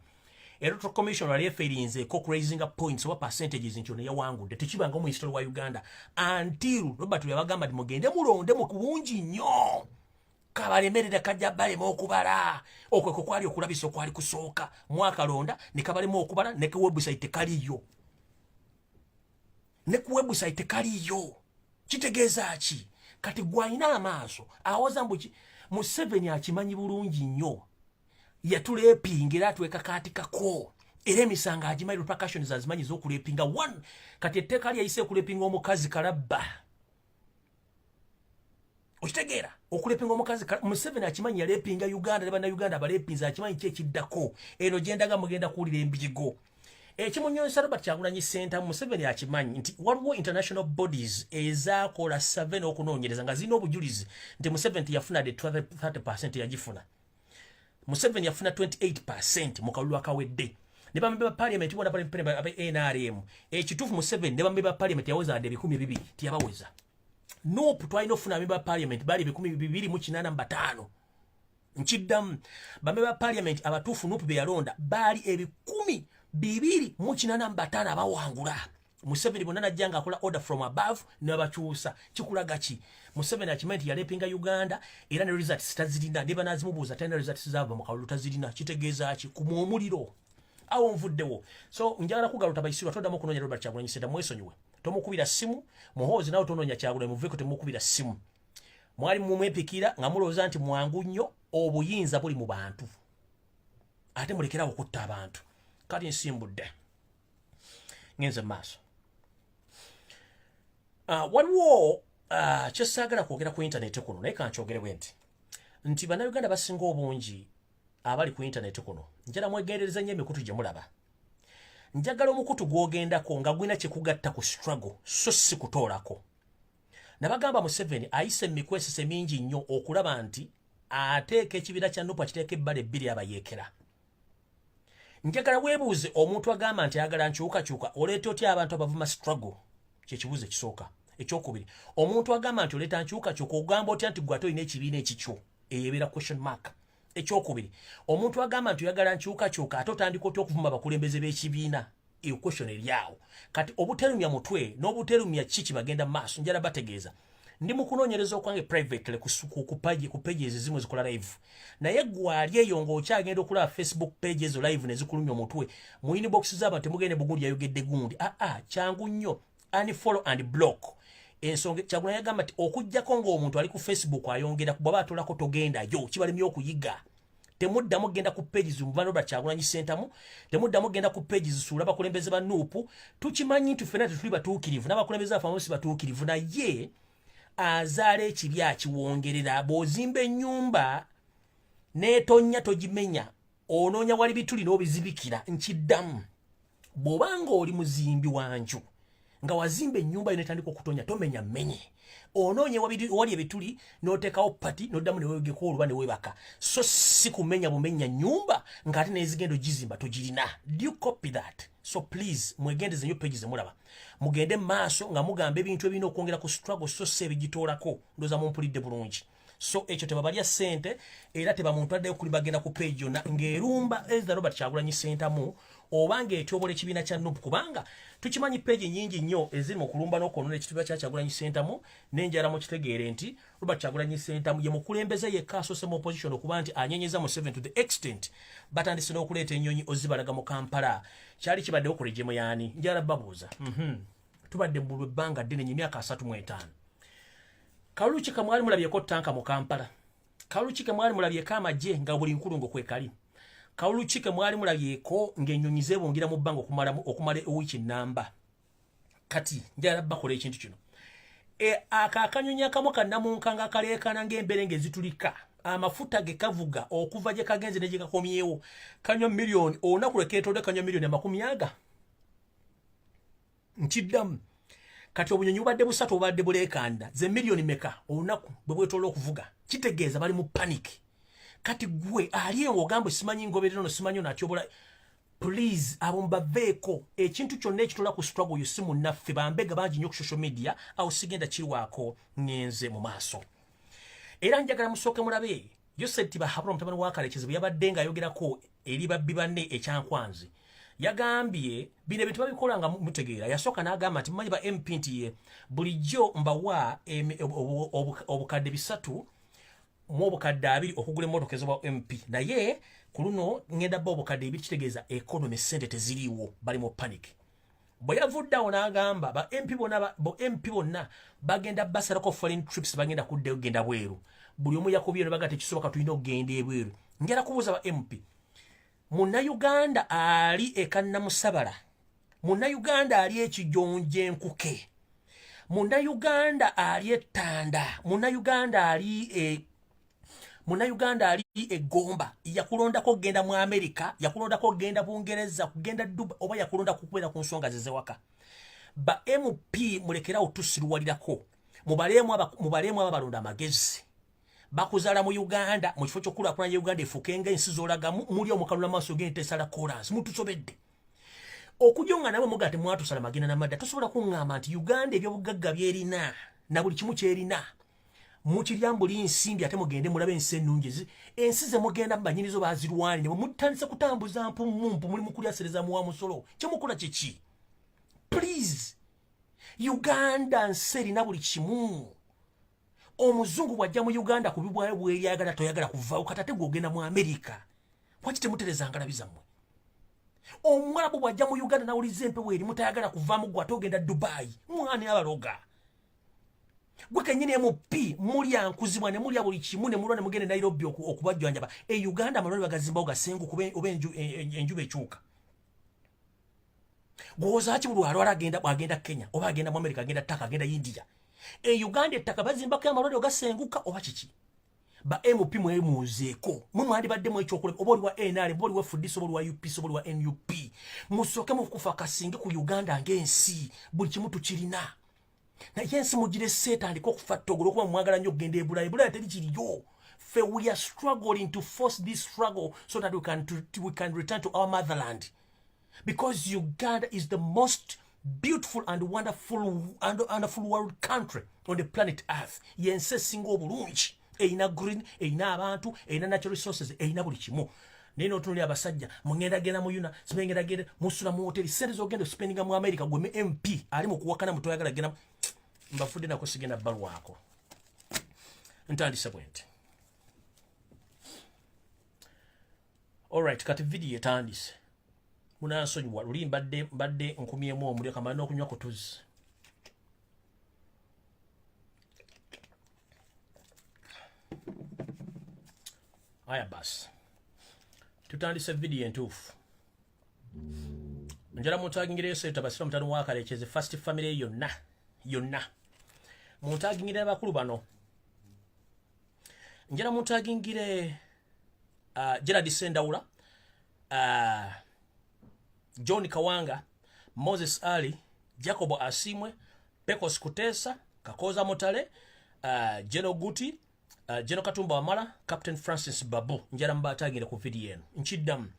Speaker 1: Electoral Commission wali efairinzeeko raising points oba percentages nti ono yawangudde, tekibanga mu history wa Uganda until Robert yabagamba nti mugende mulonde mu bungi nnyo, kabalemerera, kajja balema okubala. Okwo kwe kwali okulabisa okwali kusooka mwakalonda ne kabalema okubala, ne ku website tekaliyo, ne ku website tekaliyo. Kitegeeza ki? Kati gwalina amaaso awoza mbu Museveni akimanyi bulungi nnyo yatulepinga era atwekakaatikako, era emisango agimanyi, repercussions azimanyi z'okulepinga. One, kati etteeka lyayise okulepinga omukazi kalabba. Okitegeera? Okulepinga omukazi, Museveni akimanyi yalepinga Uganda ne Bannayuganda abalepinza, akimanyi ki ekiddako. Eno gyendaga mugenda kuwulira embigo ekimunyonsa Robert Kyagulanyi Ssentamu. Museveni akimanyi nti waliwo international bodies ezakola survey n'okunoonyereza nga zirina obujulizi nti Museveni teyafuna de 30, yagifuna. Museveni yafuna 28% mu kalulu akawedde ne bamemba ba parliament bona aba NRM. Ekituufu, Museveni ne bamemba ba parliament yaweza adde 2000, tiyabaweza. NUP twalina okufuna bamemba ba parliament bali 2085. Nkiddamu, bamemba ba parliament abatuufu NUP be yalonda baali 2085 abawangula. Museveni bonna najja nga akola order from above nebabakyusa. Kikulaga ki? Museveni akimanyi nti yalepinga Uganda, era ne results tazirina, ne banazimubuuza talina results zaava mu kalulu, tazirina. Kitegeeza ki? Kuma omuliro awo nvuddewo. So njagala kugaluta baisirwa, toddamu okunoonya Robert Kyagulanyi Ssentamu, mwesonyiwe, tomukubira ssimu. Muhoozi nawe tonoonya Kyagulanyi, muveeko, temukubira ssimu. Mwali mumwepikira nga mulowooza nti mwangu nnyo. Obuyinza buli mu bantu, ate mulekerawo okutta abantu. Kati nsimbudde, ngenze mu maaso. Waliwo kyesaagala kwogera ku intaneti kuno, naye kankyogere bwe nti Bannayuganda basinga obungi abali ku intaneti kuno, njala mwegendereza nnyo emikutu gye mulaba. Njagala omukutu gw'ogendako nga gwina kyekugatta ku struggle, so si kutoolako. Nabagamba, Museveni ayise emikwesese mingi nnyo okulaba nti ateeka ekibiina kya NUP, akiteeka ebbala ebbiri abayeekera. Njagala weebuuze, omuntu agamba nti ayagala nkyukakyuka, oleeta otya abantu abavuma struggle? Kyekibuuzo ekisooka. Ekyokubiri, omuntu agamba nti oleeta nkyukakyuka, ogamba otya nti gwe ate olina ekibiina ekikyo? Eyo ebeera question mark. Ekyokubiri, omuntu agamba nti oyagala nkyukakyuka, ate otandika otya okuvuma abakulembeze b'ekibiina? Eyo question eri awo. Kati obuterumya mutwe n'obuterumya ki kibagenda mu maaso, njala bategeeza ndi mu kunoonyereza okwange privately ku pages ezimu zikola live, naye gwali eyo ng'okyagenda okulaba Facebook page ezo live ne zikulumya omutwe mu inbox z'abantu, temugende bugundi yayogedde gundi. Aa, kyangu nnyo, unfollow and block. Ensonga Kyagula yagamba nti okugjako ng'omuntu ali ku Facebook ayongera, bw'aba atolako togendayo, kibalemye okuyiga. Temuddamu genda ku pages muvano ba Kyagulanyi Sentamu, temuddamu genda ku pages zisuula abakulembeze ba NUP. Tukimanyi nti ffenna tetuli batuukirivu, n'abakulembeze baffe abamu si batuukirivu, naye azaala ekibi akiwongerera. Bw'ozimba ennyumba n'etonnya, togimenya, onoonya wali bituli n'obizibikira. Nkiddamu, bw'obanga oli muzimbi wa nju nga wazimba ennyumba yo netandika okutonya, tomenya mmenye, onoonye wali ebituli n'oteekawo pati, n'oddamu newegeko oluba newebaka, so si kumenya bumenya nnyumba ng'ate n'ezigenda ogizimba togirina. Do you copy that? So please, mwegendeze nnyo page zemulaba, mugende mu maaso nga mugamba ebintu ebirina okwongera ku struggle, so si ebigitoolako. Ndowooza mumpulidde bulungi. So ekyo tebabalya ssente, era tebamuntu addayo kuli bagenda ku page yonna ng'erumba Ezra Robert Kyagulanyi Sentamu oba ng'etyobola ekibiina kya NUP, kubanga tukimanyi page nyingi nnyo eziri mu kulumba n'okwonona ekitiibwa kya Kyagulanyi Sentamu. N'enjala mukitegeere nti Robert Kyagulanyi Sentamu ye mukulembeze yekka asoose mu opposition okuba nti anyenyeza Museveni to the extent batandise n'okuleeta ennyonyi ozibalaga mu Kampala. Kyali kibaddewo ku regime yaani? Njala babuuza. Tubadde mu ebbanga ddene nyo, emyaka 35. Kalulu ki kamwali mulabyeko tanka mu Kampala? Kalulu ki kemwali mulabyeko amagye nga buli nkulungo kwekali? Kalulu ki kemwali mulabyeko ng'ennyonyi zeebungira mu bbanga okumala ewiiki namba? Kati njala bakola ekintu kino. Ako akanyonyi akamu kannamunkanga akaleekaana ng'embeere ng'ezitulika amafuta ge kavuga okuva gye kagenze ne gye kakomyewo, kanywa miliyoni olunaku lwe keetolodde, kanywa miliyoni amakumi aga. Nkiddamu, kati obunyonyi bubadde busatu obubadde buleekanda, ze miliyoni meka olunaku bwe bwetoola okuvuga? Kitegeeza bali mu panic. Kati gwe ali eyo ng'ogamba simanyi ngoberera ono, simanyi ono atyobola, please, abo mubaveeko. Ekintu kyonna ekitola ku struggle oyo si munnaffe. Bambega bangi nnyo ku social media awo, sigenda kirwako, ŋŋenze mu maaso. Era njagala musooke mulabe Yosef Tibahabula, mutabani wa Kalekezi, bwe yabadde ng'ayogerako eri babbi banne ekyankwanzi. Yagambye bino ebintu babikola nga mutegeera. Yasooka n'agamba nti mumanyi ba MP nti ye bulijjo mbawa obukadde 3 mu obukadde 20 okugula emmotoka ez'obwa MP, naye ku luno ŋŋenda bba obukadde 2. Kitegeeza economy, sente teziriiwo, bali mu panic. Bwe yavudde awo n'agamba ba MP bonna, bo MP bonna bagenda basalako foreign trips, bagenda kuddayo kugenda bweru. Buli omu yakubye ne baga tekisoboka, tulina okugenda ebweru. Njala kubuuza ba MP, Munnayuganda ali ekannamusabala, Munnayuganda ali Ekijonje enkuke, Munnayuganda ali Ettanda, Munnayuganda ali Egomba, yakulondako kugenda mu Amerika, yakulondako kugenda Bungereza, kugenda Dubai, oba yakulonda kukubeera ku nsonga ze zewaka? Ba MP, mulekerawo tusiruwalirako. Mubaleemu ababalonda amagezi. Bakuzaala mu Uganda, mu kifo ky'okukulaakulanya Uganda efuuke nga ensi z'olagamu, muli omukalula maaso g'ente esala kolansi. Mutusobedde okujja nga namwe mugaa temwatusala magenda namadda. Tosobola kuŋŋamba nti Uganda ebyobugagga byerina na buli kimu kyerina mukirya buli nsimbi, ate mugende mulabe ensi ennungi. Ensi ze mugenda banyinizo bazirwani, ne mutandise kutambuza mpumumpu, muli mukulyasereza muwa musolo. Kyemukola kiki? Please, Uganda nsi erina buli kimu. Omuzungu bw'ajja mu Uganda ku bibwayo bweyagala, toyagala kuvaawo. Kati ate gwogenda mu Amerika, lwaki temutereza ngalabi zammwe? Omuwalabu bw'ajja mu Uganda nawuliza empewo erimu, tayagala kuvaamu. Gwe ate ogenda Dubayi, mwana abaloga. Gwe kennyini MP mulya nkuzibwa ne mulya buli kimu ne mulwa ne mugenda Nairobi okubajjanjaba. E Uganda amalwaliro bagazimbawo gasenguka oba enjuba ekyuka. Gwoza ki buli alwala agenda Kenya oba agenda mu America, agenda Turkey, agenda India? E Uganda ettaka bazimbako amalwaliro gasenguka oba kiki? Ba MP mwemuuzeeko, mwe mwandibaddemu ekyokulaba, oba oli wa NRM, oba oli wa FDC, oba oli wa UPC, oba oli wa NUP, musooke mukufa kasinge ku Uganda ng'ensi. Buli kimu tukirina, naye ensi mugirese etandika okufa ttogo olwokuba mwagala nnyo okugenda e Bulaaya. Bulaaya teri kiriyo. Ffe we are struggling to force this struggle so that we can return to our motherland, because Uganda is the most beautiful and wonderful world country on the planet Earth. Yensi esinga obulungi, erina green, erina abantu, erina natural resources, erina buli kimu. Naye notunuli abasajja mugenda genda mu yuna simengenda genda musula mu hoteli, sente zogenda spendinga mu America. Gwe MP ali mu kuwakana mutoyagala genda, mbafudde nako sigenda balwako. Ntandise bwe nti. Alright, kati video etandise. Munansonyiwa, luli mbadde nkumyemu omuliro, kamala n'okunywa ku tuzzi. Aya basi, tutandise video entuufu. Njala muntagingireyo Seeta Basira mutano wa Kalekezi, first family yonna yonna. Muntagingire abakulu bano. Njala muntagingire Gerard Sendawula, John Kawanga, Moses Ali, Jacob Asimwe, Pecos Kutesa, Kakoza Mutale, Jeno Guti, Jeno Katumba Wamala, Captain Francis Babu. Njala mbatagingire ku video eno. Nkiddamu,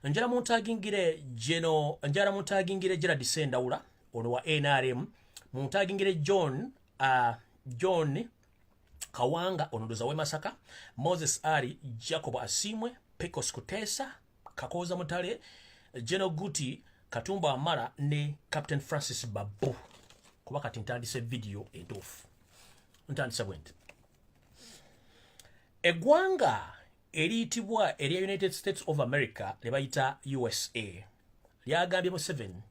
Speaker 1: njala muntagingire Jeno, njala muntagingire Gerard Sendawula ono wa NRM, muntagingire John Kawanga ono ndoza we Masaka, Moses Ali, Jacob Asimwe, Pecos Kutesa, Kakoza Mutale, Jeno Guti, Katumba Wamala ne Captain Francis Babu. Kuba kati ntandise video entuufu. Ntandise bwe nti. Eggwanga eriyitibwa erya United States of America lye bayita USA lyagambye Museveni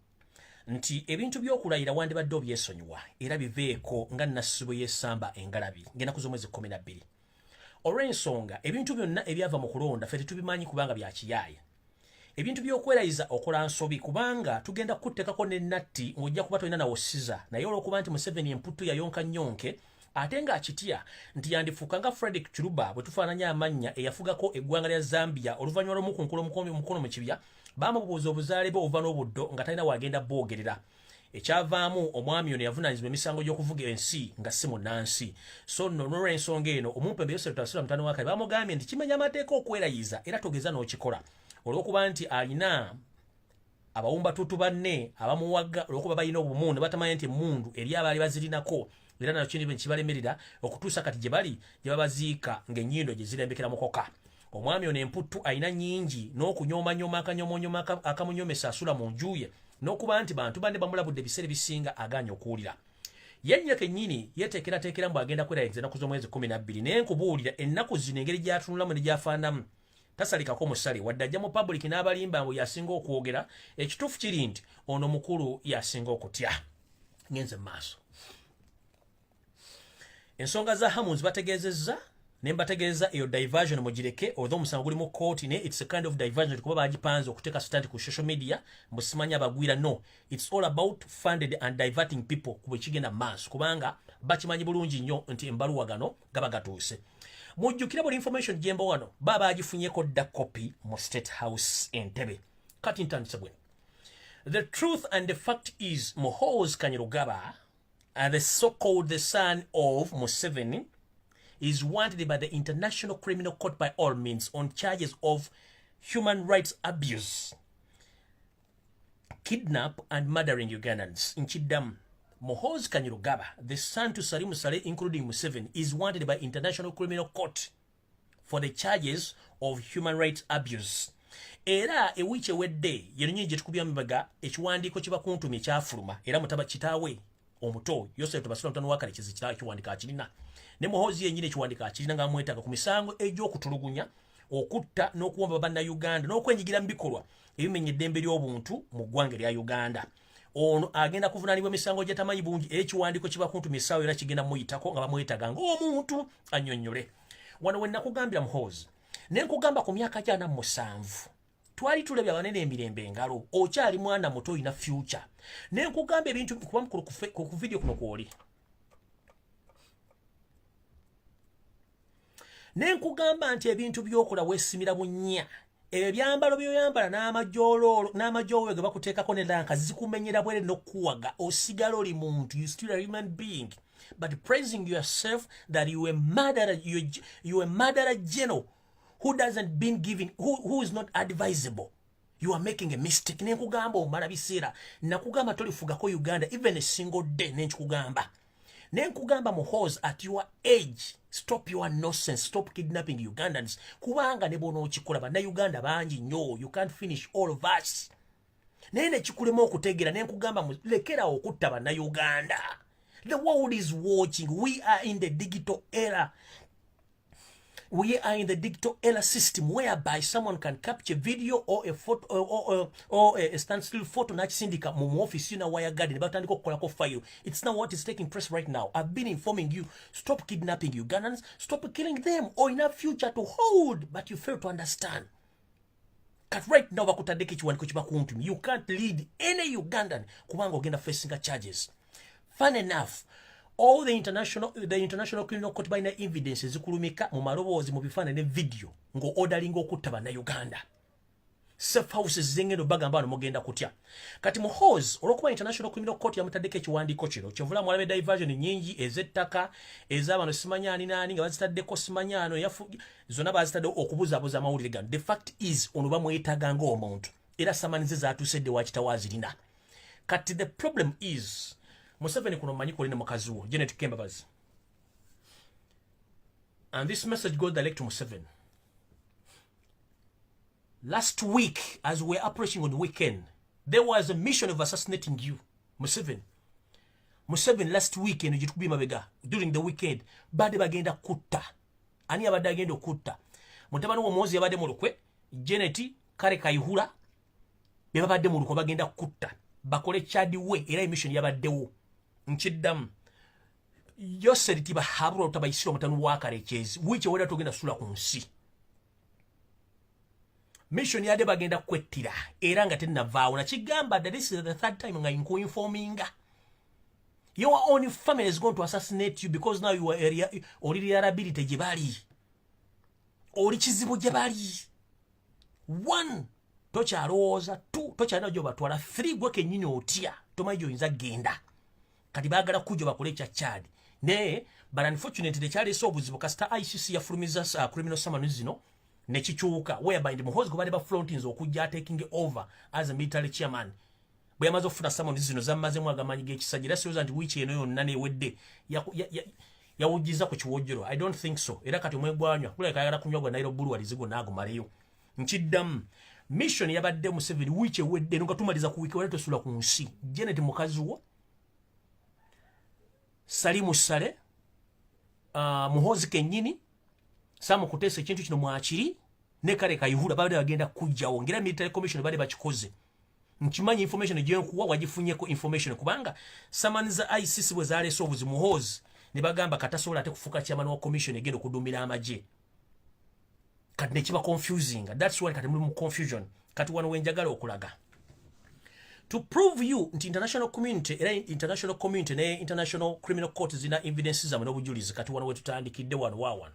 Speaker 1: nti ebintu by'okulayira wandibadde obyesonyiwa era biveeko nga Nassibo yesamba engalabi ng'ennaku z'omwezi 12, olw'ensonga ebintu byonna ebyava mu kulonda ffe tetubimanyi kubanga bya kiyaaya. Ebintu by'okwerayiza okola nsobi, kubanga tugenda kukuteekako ne natti ng'ojja kuba tolina nawo siza. Naye olw'okuba nti Museveni emputtu yayonka nnyonke, ate ng'akitya nti yandifuuka nga Frederick Chiluba bwe tufaananya amannya, eyafugako eggwanga lya Zambia, oluvannyuma lw'omukunkula omukono mu kibya, baamubuuza obuzaale bwe obuva n'obuddo nga talina wagenda bwogerera. Ekyavaamu, omwami ono yavunaanyizibwa emisango gy'okuvuga ensi nga si munnansi. So nno n'olwensonga eno, omumpembe Yosef Tasula mutano wakale bamugambye nti kimenya amateeka okwerayiza era togeza n'okikola, olw'okuba nti alina abawumbatuutu banne abamuwaga, olw'okuba balina obumu ne batamanya nti emmundu eri abaali bazirinako, era nakyo kintu kibalemerera okutuusa kati gye bali gye babaziika ng'ennyindo gye zirembekera mukoka. Omwami ono emputtu alina nnyingi n'okunyoomanyoma akanyomonyoma akamunyomesa asula mu nju ye, n'okuba nti bantu banne bamulabudde ebiseera ebisinga agaanye okuwulira. Ye kennyini yeeteekerateekera mbu agenda kwerayiza ennaku z'omwezi 12. Naye nkubuulira, ennaku zino engeri gy'atunulamu ne gy'afaanamu tasalikako musale, wadde ajja mu public n'abalimba mbu yasinga okwogera. Ekituufu kiri nti ono mukulu yasinga okutya. Ngenze mu maaso. Ensonga za Hamuns bategeezezza ne mbategeeza eyo diversion mugireke, although omusango guli mu kooti, naye it's a kind of diversion kuba bagipanze okuteeka stunt ku social media mbu simanyi abagwira. No, it's all about funded and diverting people ku bwe kigenda mu maaso, kubanga bakimanyi bulungi nnyo nti embaluwa gano gaba gatuuse. Mujjukire buli information gyemba wano baba bagifunyeko dda copy mu State House Entebe. Kati ntandise bwino. The truth and the fact is Muhoozi Kainerugaba, the so-called the son of Museveni, is wanted by the International Criminal Court by all means on charges of human rights abuse, kidnap and murdering Ugandans. Nkiddamu. Muhoozi Kainerugaba, the son to Salim Saleh, including Museveni, is wanted by International Criminal Court for the charges of human rights abuse. Era ewiiki ewedde yennyini gye tukubya mibega, ekiwandiiko kibakuntumye kyafuluma, era mutaba kitaawe omuto Yosef Tabasula mutano wa Kalekezi kitaawe ekiwandiiko akirina, ne Muhoozi yennyini ekiwandiiko akirina nga amwetaaga ku misango egy'okutulugunya, okutta n'okuwamba bannayuganda n'okwenyigira mu bikolwa ebimenya eddembe ly'obuntu mu ggwanga erya Uganda. Ono agenda kuvunaanibwa emisango gy'atamanyi bungi, era ekiwandiiko kibakuntumya essaawa era kigenda muyitako nga bamwetaaga ng'omuntu annyonnyole. Wano we nakugambira Muhoozi, ne nkugamba ku myaka gya 47 twali tulabye abanene emirembe engalo, okyali mwana muto, olina future. Ne nkugamba ebintu kuba mukulu ku video kuno kwoli. Ne nkugamba nti ebintu by'okola weesimira bunnya, ebyambalo by'oyambala n'amajoolo ge bakuteekako ne lanka zikumenyera bwere n'okukuwaga, osigala oli muntu, you still a human being. But praising yourself that you a murderer, you a murderer general who doesn't been giving, who is not advisable, you are making a mistake. Nenkugamba omala biseera, nakugamba tolifugako Uganda even a single day. Nenkikugamba, nenkugamba Muhoozi, at your age, stop your nonsense, stop kidnapping Ugandans, kubanga ne bw'onookikola bannayuganda bangi nnyo, you can't finish all of us. Naye nekikulema okutegeera. Nenkugamba lekerawo okutta bannayuganda. The world is watching. We are in the digital era. We are in the digital era system whereby someone can capture video or a photo or a standstill photo nakisindika mu office yona wayagade ne batandika okukolako file. It's not what is taking place right now. I've been informing you, stop kidnapping Ugandans, stop killing them, or enough future to hold, but you fail to understand. Kati right now bakutaddeko ekiwandiiko kibakuntumye, you can't lead any Ugandan kubanga ogenda facing charges. Fun enough, all the international criminal court balina evidence ezikulumika mu maloboozi, mu bifaananyi ne video ng'odalinga okutta bannayuganda. Safe houses zengendo bagamba bano mugenda kutya. Kati Muhoozi, olwokuba International Criminal Court yamutaddeko ekiwandiiko kino, kyovula mwalabe diversion nyingi ez'ettaka ez'abano simanyi ani naani nga bazitaddeko simanyi ano zonna bazitaddewo okubuzaabuza amawulire gano. The fact is ono bamwetaaga ng'omuntu, era summons ze zatuuse dde wakitawo azirina. Kati the problem is Museveni kuno mmanyi koli ne mukazi wo Janet Kembabazi, and this message goes direct to Museveni. Last week, as we were approaching on the weekend, there was a mission of assassinating you, Museveni. Museveni, last week eno gyetukubye mabega, during the weekend badde bagenda kutta. Ani abadde agenda okutta? Mutabani w'omuwozi yabadde mu lukwe, Janet Kale Kayihura be babadde mu lukwe, bagenda kutta bakole Chad we, era emission yabaddewo. Nkiddamu, Yoseri Tibahabulwa Rutabayisira, omutanu wa Karekyezi, wiiki ewera togenda sula ku nsi. Mission yadde bagenda kwettira era nga tennavaawo. Nakigamba that this is the third time nga nkuinforminga. Your own family is going to assassinate you because now you are area, oli liability gye bali, oli kizibu gye bali. One, tokyalowooza. Two, tokyalina gyobatwala. Three, gwe kennyini otya, tomanyi gyoyinza genda. Kati baagala kujja bakole ekya Chad, naye but unfortunately kyaleese obuzibu kasita ICC yafulumiza criminal summons zino nekikyuka, whereby ndi Muhoozi gwe ba frontinze okujja taking over as a military chairman. Bwe yamaze okufuna summons zino zammazemu agamanyi g'ekisajja, era sirowooza nti wiiki eno yonna newedde yawujjiza ku kiwojjero. I don't think so. Era kati omwegwanywa kulabika ayagala kunywa gwa Nile Breweries gonna agumaleyo. Nkiddamu, mission yabadde Museveni wiiki ewedde eno nga tumaliza ku wiiki wala tosula ku nsi. Janet mukazi wo, Salimu Sale, Muhoozi kennyini, Sam Kuteesa, ekintu kino mwakiri ne Kale Kayihura babadde bagenda kujjawo ngera military commission badde bakikoze. Nkimanyi information gyenkuwa wagifunyeko information, kubanga summons za ICC bwe zaleese obuzibu, Muhoozi ne bagamba katasobola ate kufuuka chairman wa commission egenda okudumira amagye. Kati nekiba confusing. That's why kati muli mu confusion. Kati wano wenjagala okulaga to prove you nti international community, era international community ne International Criminal Court zina evidence zammwe n'obujulizi. Kati wano wetutandikidde, wano wawano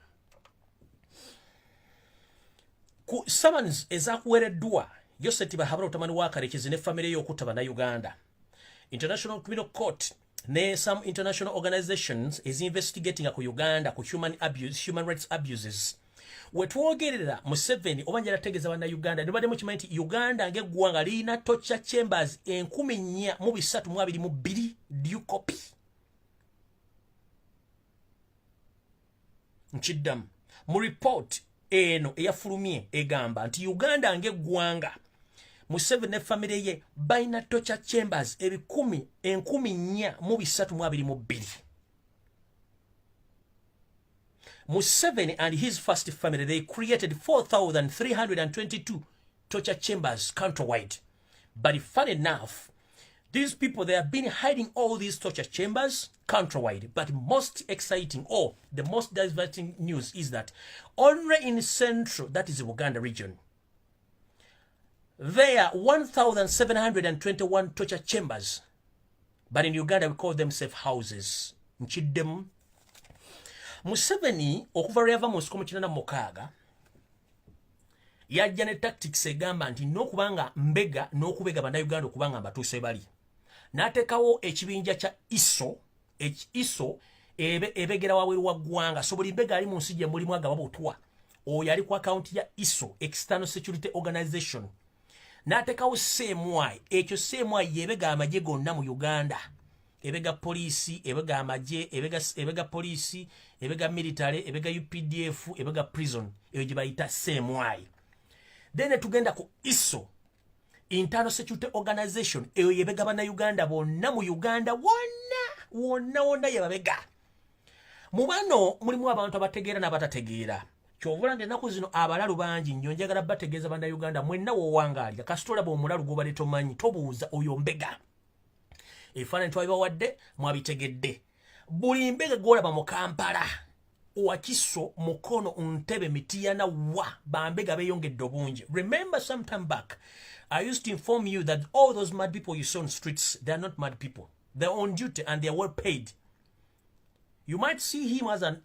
Speaker 1: ku summons ezakuwereddwa Yoseti Bahabura otamani wa Karekezi ne famire y'okutta bannayuganda, International Criminal Court ne some international organizations is investigating ku Uganda ku human abuse, human rights abuses. Wetwogerera Museveni oba njala tegeeza bannayuganda, nibadde mukimanyi nti Uganda ng'eggwanga lirina torture chambers 4322? Do you copy? Nkiddamu, mu report eno eyafulumye egamba nti Uganda ng'eggwanga, Museveni ne famire ye balina torture chambers ebikumi 4322. Museveni and his first family, they created 4,322 torture chambers countrywide. But funny enough, These people, they have been hiding all these torture chambers countrywide. But most exciting or the most diverting news is that only in central, that is the Uganda region, there are 1721 torture chambers, but in Uganda we call them safe houses. Nkiddemu, Museveni okuva lwe yava mu nsiko mu 86 yajja ne tactics egamba nti n'okubanga mbega n'okubega Bannayuganda okubanga mbatuuse bali, n'ateekawo ekibinja kya ISO. ISO ebegera wabweru wa ggwanga. So buli mbega ali mu nsi gye mulimu agaba butwa, oyo ali ku akawunti ya ISO, External Security Organization. N'ateekawo CMI. Ekyo CMI yebega amagye gonna mu Uganda, ebega poliisi, ebega amagye, ebega poliisi, ebega military, ebega UPDF, ebega prison. Eyo gye bayita CMI. Then tugenda ku ISO, Internal Security Organization. Eyo yebega Bannayuganda bonna mu Uganda wonna wonna wonna, yebabega. Mu bano mulimu abantu abategeera n'abatategeera. Kyovula nti ennaku zino abalalu bangi nnyo. Njagala bategeeza Bannayuganda mwenna woowangaalira, kasita olaba omulalu gwobadde tomanyi, tobuuza, oyo mbega. Ebifaananyi twabibawadde, mwabitegedde. Buli mbega gwolaba mu Kampala, Wakiso, Mukono, Ntebe, Mitiyana, wa bambega beeyongedde obungi. Remember, some time back I used to inform you that all those mad people you saw on streets, they are not mad people. They're on duty and they are well paid. You might see him as a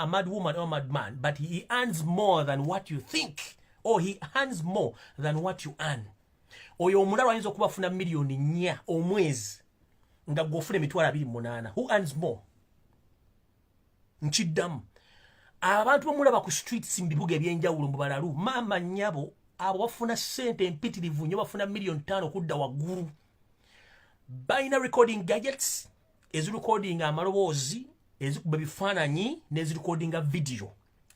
Speaker 1: mad woman or a mad man, but he earns more than what you think, or he earns more than what you earn. Oyo omulalu ayinza okuba afuna 4 miliyoni omwezi nga gw'ofuna 28,000. Who earns more? Nkiddamu, abantu bamulaba ku streets mu bibuga ebyenjawulo mu balalu, maama nnyabo, abo bafuna ssente empitirivu nnyo, bafuna 5 miliyoni okudda waggulu. Balina recording gadgets ezirecordinga amaloboozi, ezikuba ebifaananyi n'ezirecordinga video.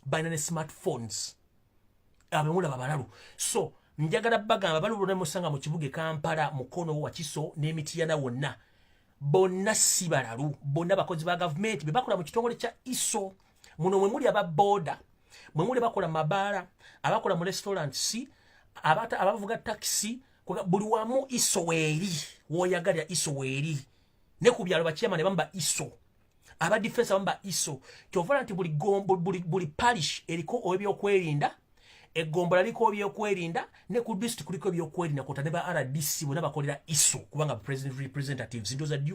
Speaker 1: Balina ne smartphones. Abemulaba balalu. So njagala bagamba, balalu bonna musanga mu kibuga e Kampala, Mukono, Wakiso n'Emitiyana wonna, bonna si balalu. Bonna bakozi ba gavumenti be bakola mu kitongole kya ISO. Muno mwe muli aba boda, mwe muli bakola mabaala, abakola mu restaurants, abavuga taxi, buli wamu ISO weeri. Woyagalira ISO weeri. Ne ku byalo bachairman ne bamba ISO, aba defense bamba ISO. Kyova nti buli gombo, buli parish eriko ebyokwerinda, egombola liko ebyokwerinda, ne ku district kuliko ebyokwerinda, kota ne ba RDC bonna bakolera ISO kubanga president representatives.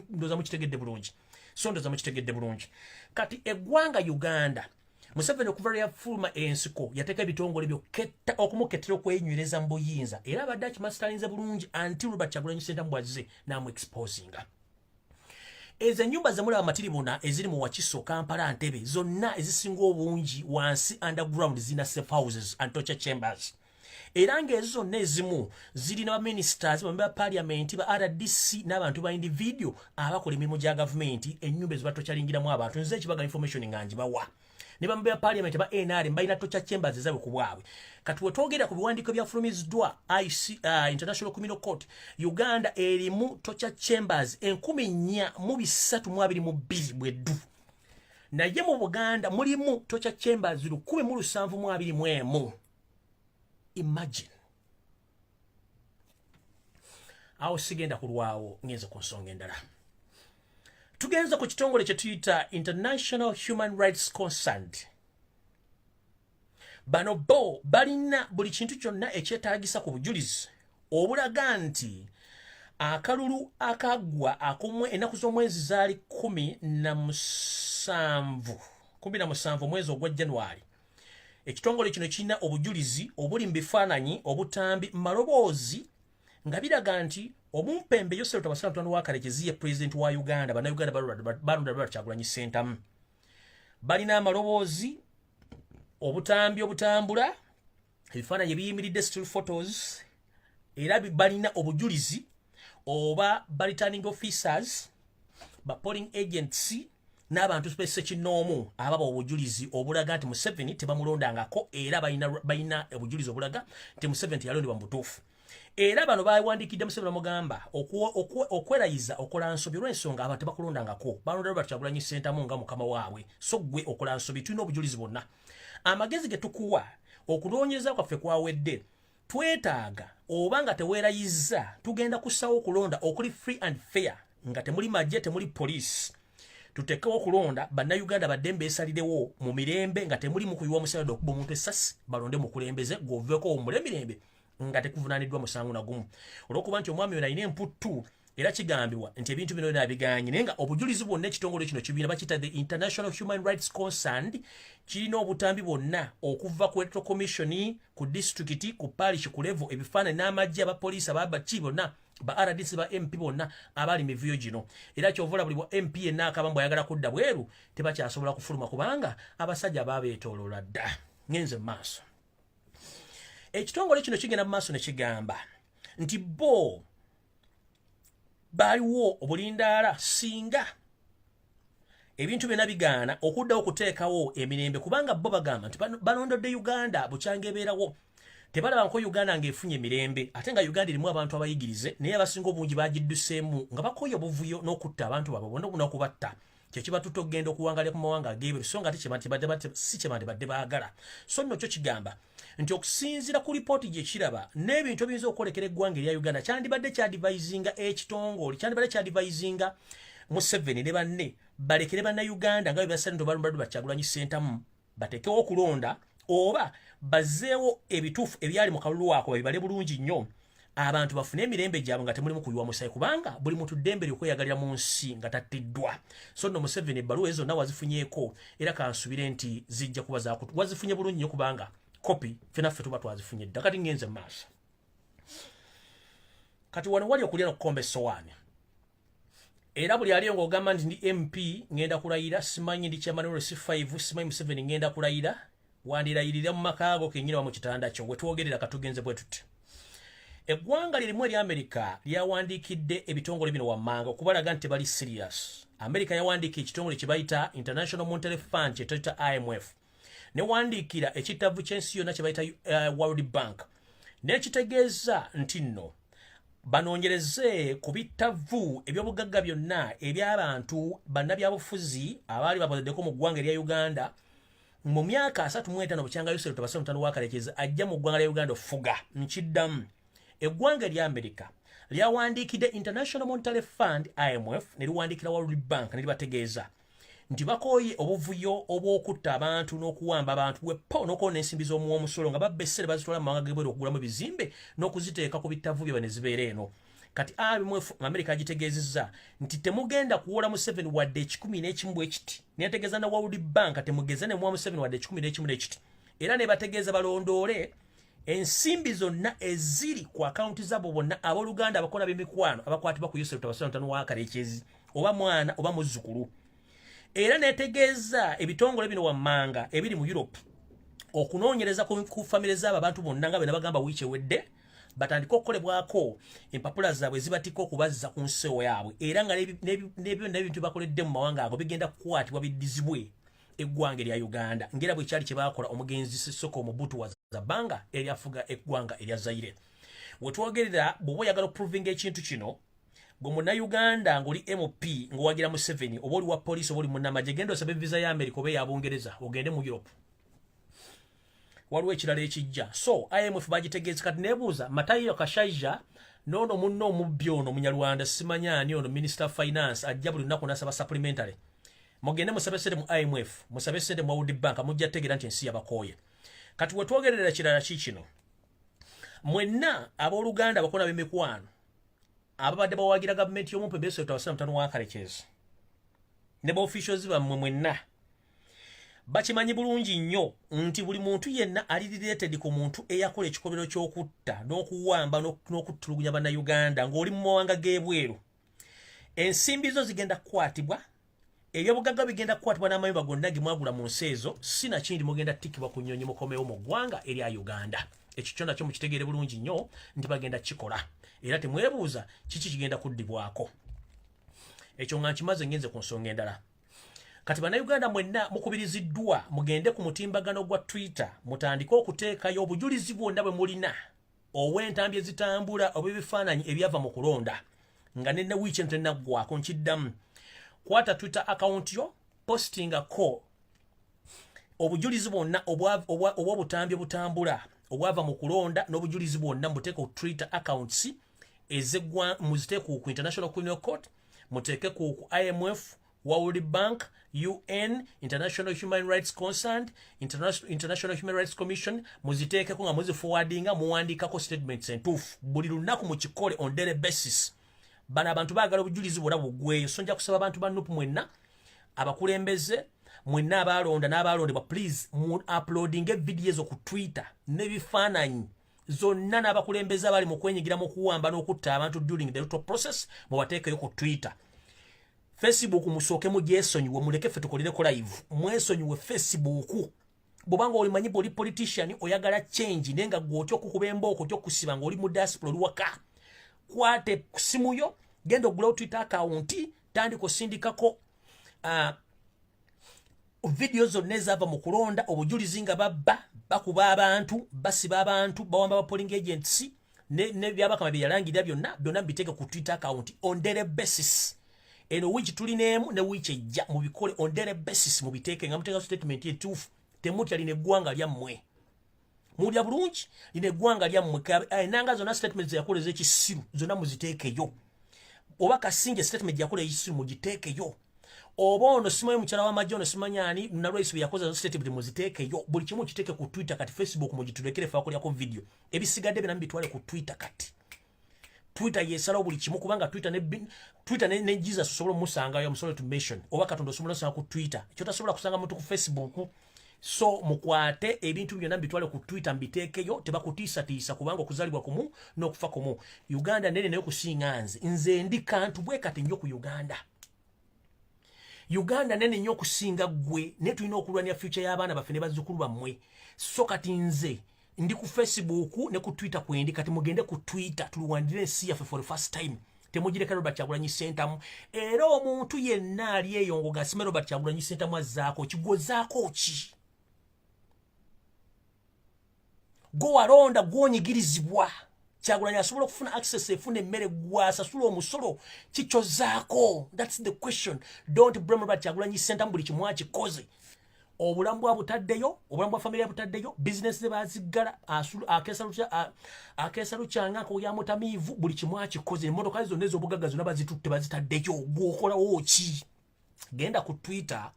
Speaker 1: Ndoza mukitegedde bulungi. So ndoza mukitegedde bulungi. Kati eggwanga Uganda, Museveni okuva lwe yafuluma ensiko yateeka ebitongole byoketta okumukettera okwenywereza mu buyinza, era abadde akimasitalinze bulungi until Robert Kyagulanyi Ssentamu bwazze n'amu exposinga. Ezo ennyumba zemulaba matiribona eziri mu Wakiso, Kampala, Ntebe, zonna ezisinga obungi wansi underground zirina safe houses and torture chambers. Era ng'ezo zonna ezimu zirina baministers, bamemba ba parliament, ba RDC n'abantu ba individual abakola emirimu gya gavumenti. Ennyumba ezo batokyalingiramu abantu. Nze ekibaga information nga ngibawa. Ne bamemba ba parliament ba NRM balina torture chambers ezaabwe ku bwabwe. Kati wetwogera ku biwandiiko byafulumiziddwa IC, International Criminal Court, Uganda erimu torture chambers 4322 bweddu, naye mu Buganda mulimu torture chambers 1721. Imagine. Awo sigenda kulwawo, ngenze ku nsonga endala. Tugenze ku kitongole kye tuyita International Human Rights Concern. Bano bo balina buli kintu kyonna ekyetaagisa ku bujulizi obulaga nti akalulu akaggwa akomwe ennaku z'omwezi zaali 17, 17 omwezi ogwa January. Ekitongole kino kirina obujulizi obuli mu bifaananyi, obutambi, maloboozi nga biraga nti omumpembe Yosef Tabasala mutabani wa Karekezi ye pulezidenti wa Uganda. Bannayuganda balonda Robert Kyagulanyi Ssentamu. Balina amaloboozi, obutambi obutambula, ebifaananyi ebiyimiridde, still photos. Era balina obujulizi oba ba returning officers, ba polling agents n'abantu sekinoomu ababa obujulizi obulaga nti Museveni tebamulondangako. Era balina obujulizi obulaga nti Museveni teyalondebwa mu butuufu. Era bano bawandiikidde Museveni, bamugamba okwerayiza okola nsobi olw'ensonga abantu tebakulondangako, balonda Robert Kyagulanyi Ssentamu nga mukama waabwe. So gwe okola nsobi, tulina obujulizi bwonna. Amagezi ge tukuwa, okunoonyereza kwaffe kwawedde. Twetaaga oba nga teweerayizza, tugenda kussawo okulonda okuli free and fair, nga temuli magye, temuli poliisi. Tutekewo okulonda, Bannayuganda baddembe esalirewo mu mirembe, nga temuli mu kuyiwa musalade okuba omuntu essasi. Balonde mukulembeze, gwoveeko owummule emirembe nga tekuvunaaniddwa musango nagumu, olw'okuba nti omwami ono alina emputtu. Era kigambibwa nti ebintu bino byonna biganye, naye nga obujulizi bwonna ekitongole kino kibiina bakiyita the International Human Rights Concerned kirina obutambi bwonna okuva ku Electoral Commission, ku disitulikiti, ku parish, ku level, ebifaananyi n'amagye, abapoliisi, ababaki bonna, ba RDC, ba MP bonna abali mivuyo gino. Era kyovula buli bwa MP yenna akaba mbu ayagala kudda bweru tebakyasobola kufuluma, kubanga abasajja babeetooloola dda. Ngenze mu maaso. Ekitongole kino kigenda mu maaso ne kigamba nti bo baaliwo obulindaala singa ebintu byonna bigaana okuddawo okuteekawo emirembe, kubanga bo bagamba nti balondodde Uganda bukyanga ebeerawo, tebalaba nko Uganda ng'efunye emirembe, ate nga Uganda erimu abantu abayigirize, naye abasinga obungi bagidduseemu nga bakoye obuvuyo n'okutta abantu baabwe bonna n'okubatta. Kyekibatutte okugenda okuwangalira ku mawanga ag'ebweru, so nga ate si kyebandibadde baagala. So nno kyo kigamba nti okusinziira ku lipooti gye kiraba n'ebintu ebiyinza okwolekera eggwanga erya Uganda, kyandibadde kyadvisinga ekitongole, kyandibadde kyadvisinga Museveni ne banne balekere Bannayuganda nga bwe basale nti balumbaldu Bakyagulanyi Ssentamu, bateekewo okulonda oba bazzeewo ebituufu ebyali mu kalulu ako, babibale bulungi nnyo, abantu bafune emirembe gyabwe nga temulimu kuyiwa musayi, kubanga buli muntu ddembe lyokweyagalira mu nsi nga tattiddwa. So nno Museveni, ebbaluwa ezo zonna wazifunyeeko, era kansubire nti zijja kuba wazifunye bulungi nnyo, kubanga kopi fenaffe tuba twazifunye dda. Kati ngenze mu maaso. Kati wano wali okulya nokukomba essowaani, era buli aliyo ng'ogamba nti ndi MP, ngenda kulayira, simanyi ndi chairman LC5, simanyi Museveni, ngenda kulayira, wandirayirira mu maka go kenyini wa mu kitanda kyo wetwogerera. Katugenze bwe tuti. Eggwanga lirimu erya Amerika lyawandiikidde ebitongole bino wammanga okubalaga nti tebali serious. Amerika yawandiika ekitongole kye bayita International Monetary Fund, kyetuyita IMF, newandiikira ekitavu ky'ensi yonna kye bayita World Bank, n'ekitegeeza nti nno banoonyereze ku bittavu ebyobugagga byonna eby'abantu bannabyabufuzi abaali bakozeddeko mu ggwanga erya Uganda mu myaka 35 bukyanga Yoseri Tabasira mutano wa Kalekezi ajja mu ggwanga lya Uganda ofuga. Nkiddamu, eggwanga erya Amerika lyawandiikidde International Monetary Fund, IMF, ne liwandiikira World Bank, ne libategeeza nti bakooye obuvuyo obw'okutta abantu n'okuwamba abantu wepo n'okwona ensimbi z'omuwa omusolo, nga babba essere bazitwala mu mawanga g'ebweru okugulamu ebizimbe n'okuziteeka ku bittavu byabwe ne zibeera eno. Kati IMF Amerika agitegeezezza nti temugenda kuwola Museveni wadde 101 bwe kiti. Neyategeeza na World Bank, temugeza ne muwa Museveni wadde 101 n'ekiti. Era ne bategeeza balondoole ensimbi zonna eziri ku akawunti zaabo bonna abooluganda, abakola b'emikwano abakwatibwa ku Yusuf Tabasira mutano wa Kalekezi, oba mwana oba muzzukulu. Era netegeeza ebitongole bino wammanga ebiri mu Europe okunoonyereza ku famire zaabo abantu bonna nga bwe nabagamba wiiki ewedde, batandike okukolebwako empapula zaabwe zibatikka okubazza ku nsewo yaabwe, era nga n'ebyonna ebintu bakoledde mu mawanga ago bigenda kukwatibwa biddizibwe eggwanga erya Uganda, ngera bwe kyali kye baakola omugenzi Sisoko Mobutu wa Zabanga eryafuga eggwanga erya Zaire. Wetwogerera, bw'oba oyagala okuprovinga ekintu kino, gwe Munnayuganda ng'oli MP ng'owagira Museveni, oba oli wa poliisi, oba oli munnamagye, genda osabe visa ya Amerika oba eya Bungereza, ogende mu Europe. Waliwo ekirala ekijja. So IMF bagitegeeza. Kati nebuuza Matayo Kashaija noono munno omubbi ono Omunyarwanda, simanya ani ono Minister of Finance ajja buli lunaku nasaba supplementary. Mugende musabe sente mu IMF, musabe sente mu World Bank, mujja tegeera nti ensi yabakooye. Kati wetwogerera kirala ki kino? Mwenna abooluganda, abakona b'emikwano ababadde bawagira gavumenti y'omumpe beesota mutano wa Kalekezi ne ba officials bammwe mwenna, bakimanyi bulungi nnyo nti buli muntu yenna ali related ku muntu eyakola ekikolobero ky'okutta n'okuwamba n'okutulugunya Bannayuganda ng'oli mu mawanga g'ebweru, ensimbi zo zigenda kukwatibwa, ebyobugagga bigenda kukwatibwa n'amayumba gonna ge mwagula mu nsi ezo. Si nakindi mugenda tikibwa ku nnyonyi mukomewo mu ggwanga erya Uganda. Ekyo kyo nakyo mukitegeere bulungi nnyo nti bagenda kikola, era temwebuuza kiki kigenda kuddibwako. Ekyo nga nkimaze, ngenze ku nsonga endala. Kati Bannayuganda mwenna mukubiriziddwa mugende ku mutimbagano gwa Twitter, mutandike okuteekayo obujulizi bwonna bwe mulina obw'entambi ezitambula oba ebifaananyi ebyava mu kulonda nga nene wiiki eno tenaggwako. Nkiddamu, kwata Twitter account yo, postingako obujulizi bwonna obw'obutambi obutambula. Obwava mu kulonda n'obujulizi bwonna muteeke ku Twitter accounts ezeggwa, muziteeke ku International Criminal Court, muteeke ku IMF, World Bank, UN, International Human Rights Concerned, International Human Rights Commission. Muziteekeko nga muziforwardinga, muwandiikako statements entuufu buli lunaku, mukikole on daily basis. Bano abantu baagala obujulizi bwonna buggweyo. So nja kusaba abantu ba NUP mwenna, abakulembeze mwenna, abalonda n'abalondebwa, please mu uploadinga evidiyo ezo ku Twitter n'ebifaananyi zonna, n'abakulembeze abali mu kwenyigira mu kuwamba n'okutta abantu during the electoral process, mubateekeyo ku Twitter. Facebook musooke mugyesonyiwe, muleke ffe tukolereko live. Mwesonyiwe Facebook. Bwobanga olimanyi bwoli politician oyagala change, naye nga gwe otya okukuba embooko, otya okusiba ng'oli mu diaspora, oli waka, kwate ku simu yo, genda ogulawo Twitter account, tandika osindikako vidiyo zonna ezaava mu kulonda, obujulizi nga babba, bakuba abantu, basiba abantu, bawamba ba polling agents ne Byabakama bye yalangirira byonna byonna, mbiteeke ku Twitter account on daily basis. Eno wiiki tulina emu ne wiiki ejja, mubikole on daily basis, mubiteeke nga muteeka statement entuufu. Temutya, lino eggwanga lyammwe. Mulya bulungi, lino eggwanga lyammwe. Enanga zonna statement zeyakola ez'ekisiru zonna muziteekeyo, oba Kasinge statement yakola ekisiru mugiteekeyo, oba ono simanyi mukyala w'amagye ono simanyi ani Nalwaisi bye yakoze statement muziteekeyo. Buli kimu kiteeke ku Twitter. Kati Facebook mugitulekere, fe akolyako video, ebisigadde byonna mubitwale ku Twitter. Kati Twitter yesalawo buli kimu, kubanga Twitter ne Jesus osobola omusangayo, omusobola to mention, oba Katonda osobola osanga ku Twitter, kyotasobola kusanga muntu ku Facebook. So mukwate ebintu byonna mbitwale ku Twitter, mbiteekeyo, tebakutiisatiisa, kubanga okuzalibwa kumu n'okufa kumu. Uganda nene naye okusinga nze. Nze ndi kantu bwe kati nnyo ku Uganda. Uganda nene nnyo okusinga ggwe, naye tulina okulwanira future y'abaana baffe ne bazzukulu bammwe. So kati nze ndi ku Facebook ne ku Twitter kwendi. Kati mugende ku Twitter, tulwanire ensi yaffe for the first time. Temugireka Robert Kyagulanyi Sentamu. Era omuntu yenna ali eyo ngo gasime Robert Kyagulanyi Sentamu azzaako kigozaako ki? Gwe walonda, gwonyigirizibwa. Kyagulanyi asobola okufuna access, efuna emmere, gwasasula omusolo, kikyozaako? That's the question. Don't blame Robert Kyagulanyi Sentamu. Buli kimu akikoze, obulamu bwa butaddeyo, obulamu bwa family butaddeyo, bizinesi ze baziggala, akeesa lukyanga nkoya mutamiivu, buli kimu akikoze, emmotoka zonna ez'obugagga zonna bazitutte, bazitaddeyo. Gwokolawo ki? Genda ku Twitter,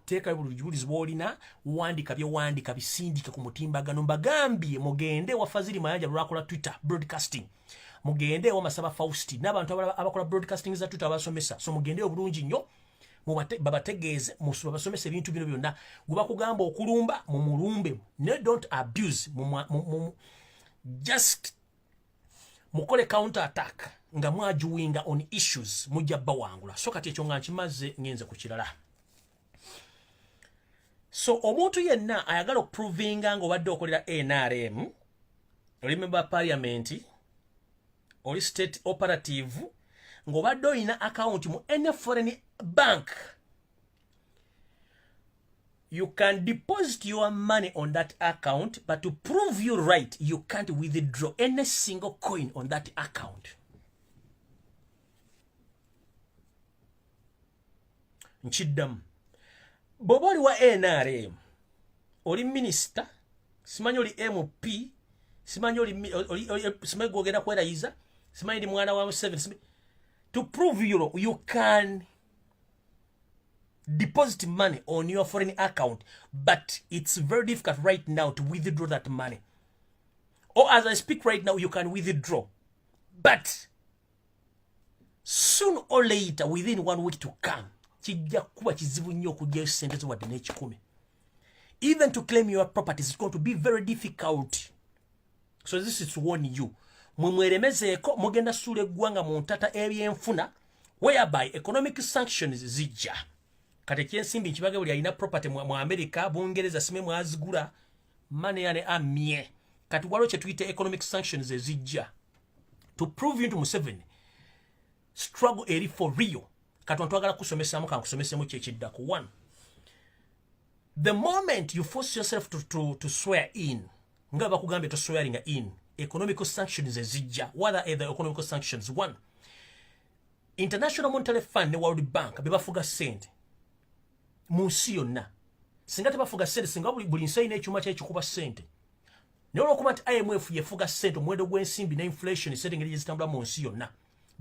Speaker 1: teekayo buli bujulizi bw'olina, wandika byewandika, bisindike ku mutimbagano. Mbagambye mugende wa Fazili Mayanja lwakola Twitter broadcasting, mugende ewa Masaba Fausti n'abantu abakola broadcasting za Twitter, abasomesa. So mugendeyo bulungi nnyo, babategeeze, babasomesa ebintu bino byonna. Gwe bakugamba okulumba, mumulumbe, ne don't abuse, just mukole counter attack nga mwajuwinga on issues, mujja bawangula. So kati ekyo nga nkimaze, ngenze ku kirala. So omuntu yenna ayagala okuprovinga nga obadde okolera NRM, oli member parliament, oli state operative, ng'obadde olina account mu any foreign bank, you can deposit your money on that account, but to prove you right, you can't withdraw any single coin on that account. Nkiddamu, bw'oba oli wa NRM, oli minisita, simanyi oli MP, simanyi simanyi gwogenda kwerayiza, simanyi ndi mwana wa Museveni, to prove you can deposit money on your foreign account, but it's very difficult right now to withdraw that money. Or as I speak right now, you can withdraw, but soon or later, within one week to come, kijja kuba kizibu nnyo okugyayo sente zo wadde n'ekikumi. Even to claim your properties is going to be very difficult. So this is to warn you. Mwe mweremezeeko, mugenda suula eggwanga mu ntata ebyenfuna, whereby economic sanctions zijja. Kati ekyensimbi nkibage, buli alina property mu America, Bungereza, sime mwazigula maneyane amye. Kati waliwo kyetuyita economic sanctions ezijja to prove you to Museveni struggle eri for real. Kati twagala kusomesaamu, kankusomesemu kyekiddako. One, the moment you force yourself to swear in, nga bakugambye to swearing in, economical sanctions ezijja. What are the economical sanctions? One, International Monetary Fund ne World Bank bebafuga sente mu nsi yonna. Singa tebafuga sente, singa buli nsi erina ekyuma kyekikuba sente. Naye olwokuba nti IMF yefuga ssente, omuwendo gw'ensimbi ne inflation, sente engeri gyezitambula mu nsi yonna,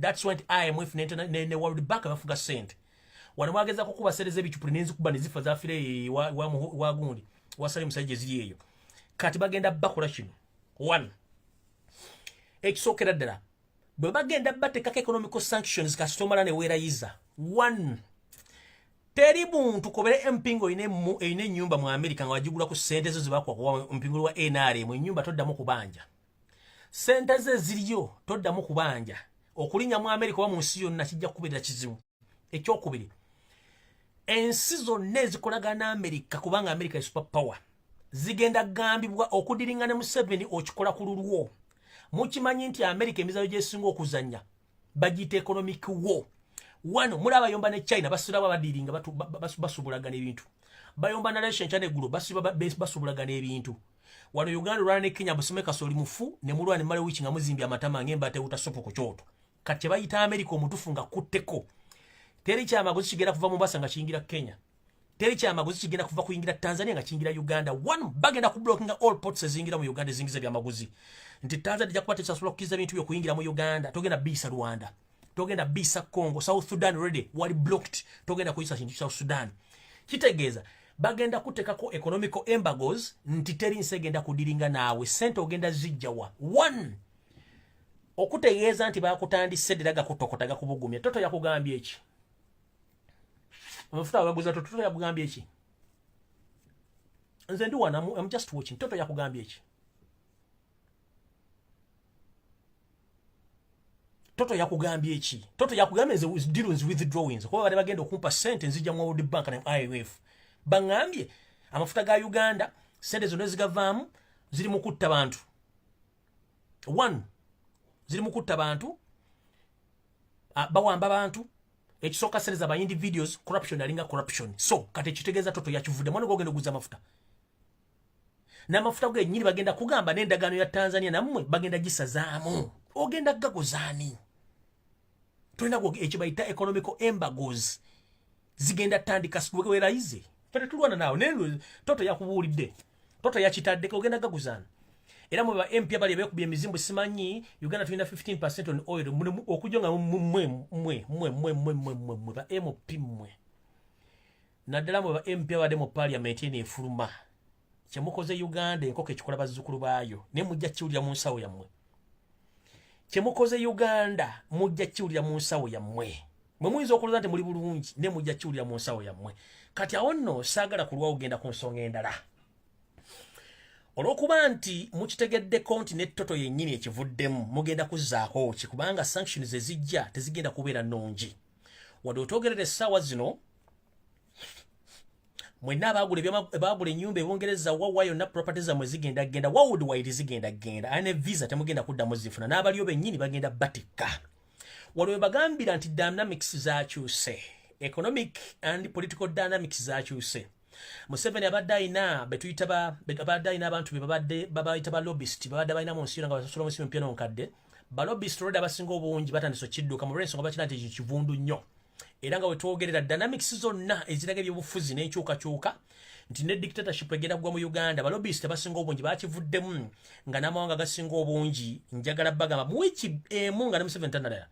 Speaker 1: that's why nti IMF ne World Bank bafuga ssente. Wano mwagezako kuba sente z'ebicupuli nenzikuba nezifa zafire wa gundi wasali musajja eziri eyo. Kati bagenda bakola kino one, ekisookera ddala bwe bagenda bateekako economical sanctions kasita omala ne weerayiza. One, teri muntu kobere MP ng'olina erina ennyumba mu America nga wagigula ku ssente zo zebakwakuwa mpingulu wa NRM, ennyumba toddamu kubanja, ssente ze ziriyo toddamu kubanja. Okulinnya mu America oba mu nsi yonna kijja kukubeerera kizibu. Ekyokubiri, ensi zonna ezikolagana America, kubanga America e super power, zigenda gambibwa okudiringa ne Museveni okikola ku lulwo. Mukimanyi nti America emizanyo gyesinga okuzanya bagiyita economic war. Wano muli abayomba ne China, basirabo abadiringa basubulagana ebintu, bayomba na Russia nkyana eggulo basubulagana ebintu. Wano Uganda olwana ne Kenya, busome kasoli mufu ne mulwana ne mala wiiki nga muzimbye amatama ng'emba tewuta sopo ku kyoto. Kati kye bayita America omutufu nga kutteko, teri kyamaguzi kigenda kuva Mombasa nga kiyingira Kenya, teri kyamaguzi kigenda kuva kuyingira Tanzania nga kiyingira Uganda. One, bagenda ku blockinga all ports eziyingira mu Uganda ezingiza ebyamaguzi, nti Tanzania ejja kuba tekisobola kukkiriza bintu byokuyingira mu Uganda. Togenda biisa Rwanda, togenda biisa Congo, South Sudan already wali blocked, togenda kuyisa kintu South Sudan. Kitegeeza bagenda kutekako economical embargoes nti teri nsi egenda kudiringa naawe. Sente ogenda zijjawa? One, okutegeeza nti bakutandise ddera gakutokota gakubugumya. Toto yakugambye eki? Amafuta agaguza Toto. Toto yakugambye eki? Nze ndi wana, I'm just watching. Toto yakugambye eki? Toto yakugambye eki? Toto yakugambye nze dealings withdrawings kuba bali bagenda okumpa sente nzijja mu World Bank ne IMF, baŋŋambye amafuta ga Uganda sente zonna ezigavaamu ziri mu kutta bantu. One, ziri mu kutta bantu, bawamba bantu. Ekisooka sente zaba individuals, corruption alinga corruption. So kati ekitegeeza Toto yakivudde mwana gogenda oguza amafuta n'amafuta gennyini bagenda kugamba n'endagaano ya Tanzania nammwe bagenda gisazaamu. Ogenda gagozaani? Tolina ekyo bayita economical embargoes zigenda tandika. Werayize, fe tetulwana naawe, naye Toto yakubuulidde, Toto yakitaddeko, ogenda gaguzaana. Era mwe ba MP abali beekubye emizimbu, simanyi Uganda tulina 15% on oil, okujja nga mmwe mmwe mmwe mmwe mmwe mmwe mmwe mmwe ba MP mmwe, naddala mwe ba MP abadde mu parliament eno efuluma, kyemukoze Uganda enkoko ekikola bazzukulu baayo, naye mujja kiwulira mu nsawo yammwe. Kyemukoze Uganda mujja kiwulira mu nsawo yammwe. Mwe muyinza okulowooza nti muli bulungi, naye mujja kiwulira mu nsawo yammwe. Kati awo nno saagala kulwawo genda ku nsonga endala, olw'okuba nti mukitegeddeko nti ne Toto yennyini ekivuddemu mugenda kuzzaako ki, kubanga sanctions ezijja tezigenda kubeera nnungi. Wadde otwogerera essaawa zino, mwenna abaagula ennyumba ebungereza wawa yonna, property zammwe zigenda genda worldwide, zigenda genda aye ne visa temugenda kuddamu zifuna, n'abaliyo bennyini bagenda batikka. Waliwo bagambira nti dynamics zakyuse, economic and political dynamics zakyuse. Museveni abadde ayina betuyita abadde ayina abantu be babadde babayita ba lobbyist, babadde balina mu nsi yonna nga basasula mu nsi empya n'onkadde. Ba lobbyist already abasinga obungi batandise okidduka mu lw'ensonga bakira nti ekyo kivundu nnyo. Era nga wetwogerera, dynamics zonna eziraga ebyobufuzi n'enkyukakyuka nti ne dictatorship egenda kugwa mu Uganda, ba lobbyist abasinga obungi bakivuddemu, nga n'amawanga agasinga obungi njagala bagamba mu wiiki emu nga ne Museveni tanalala,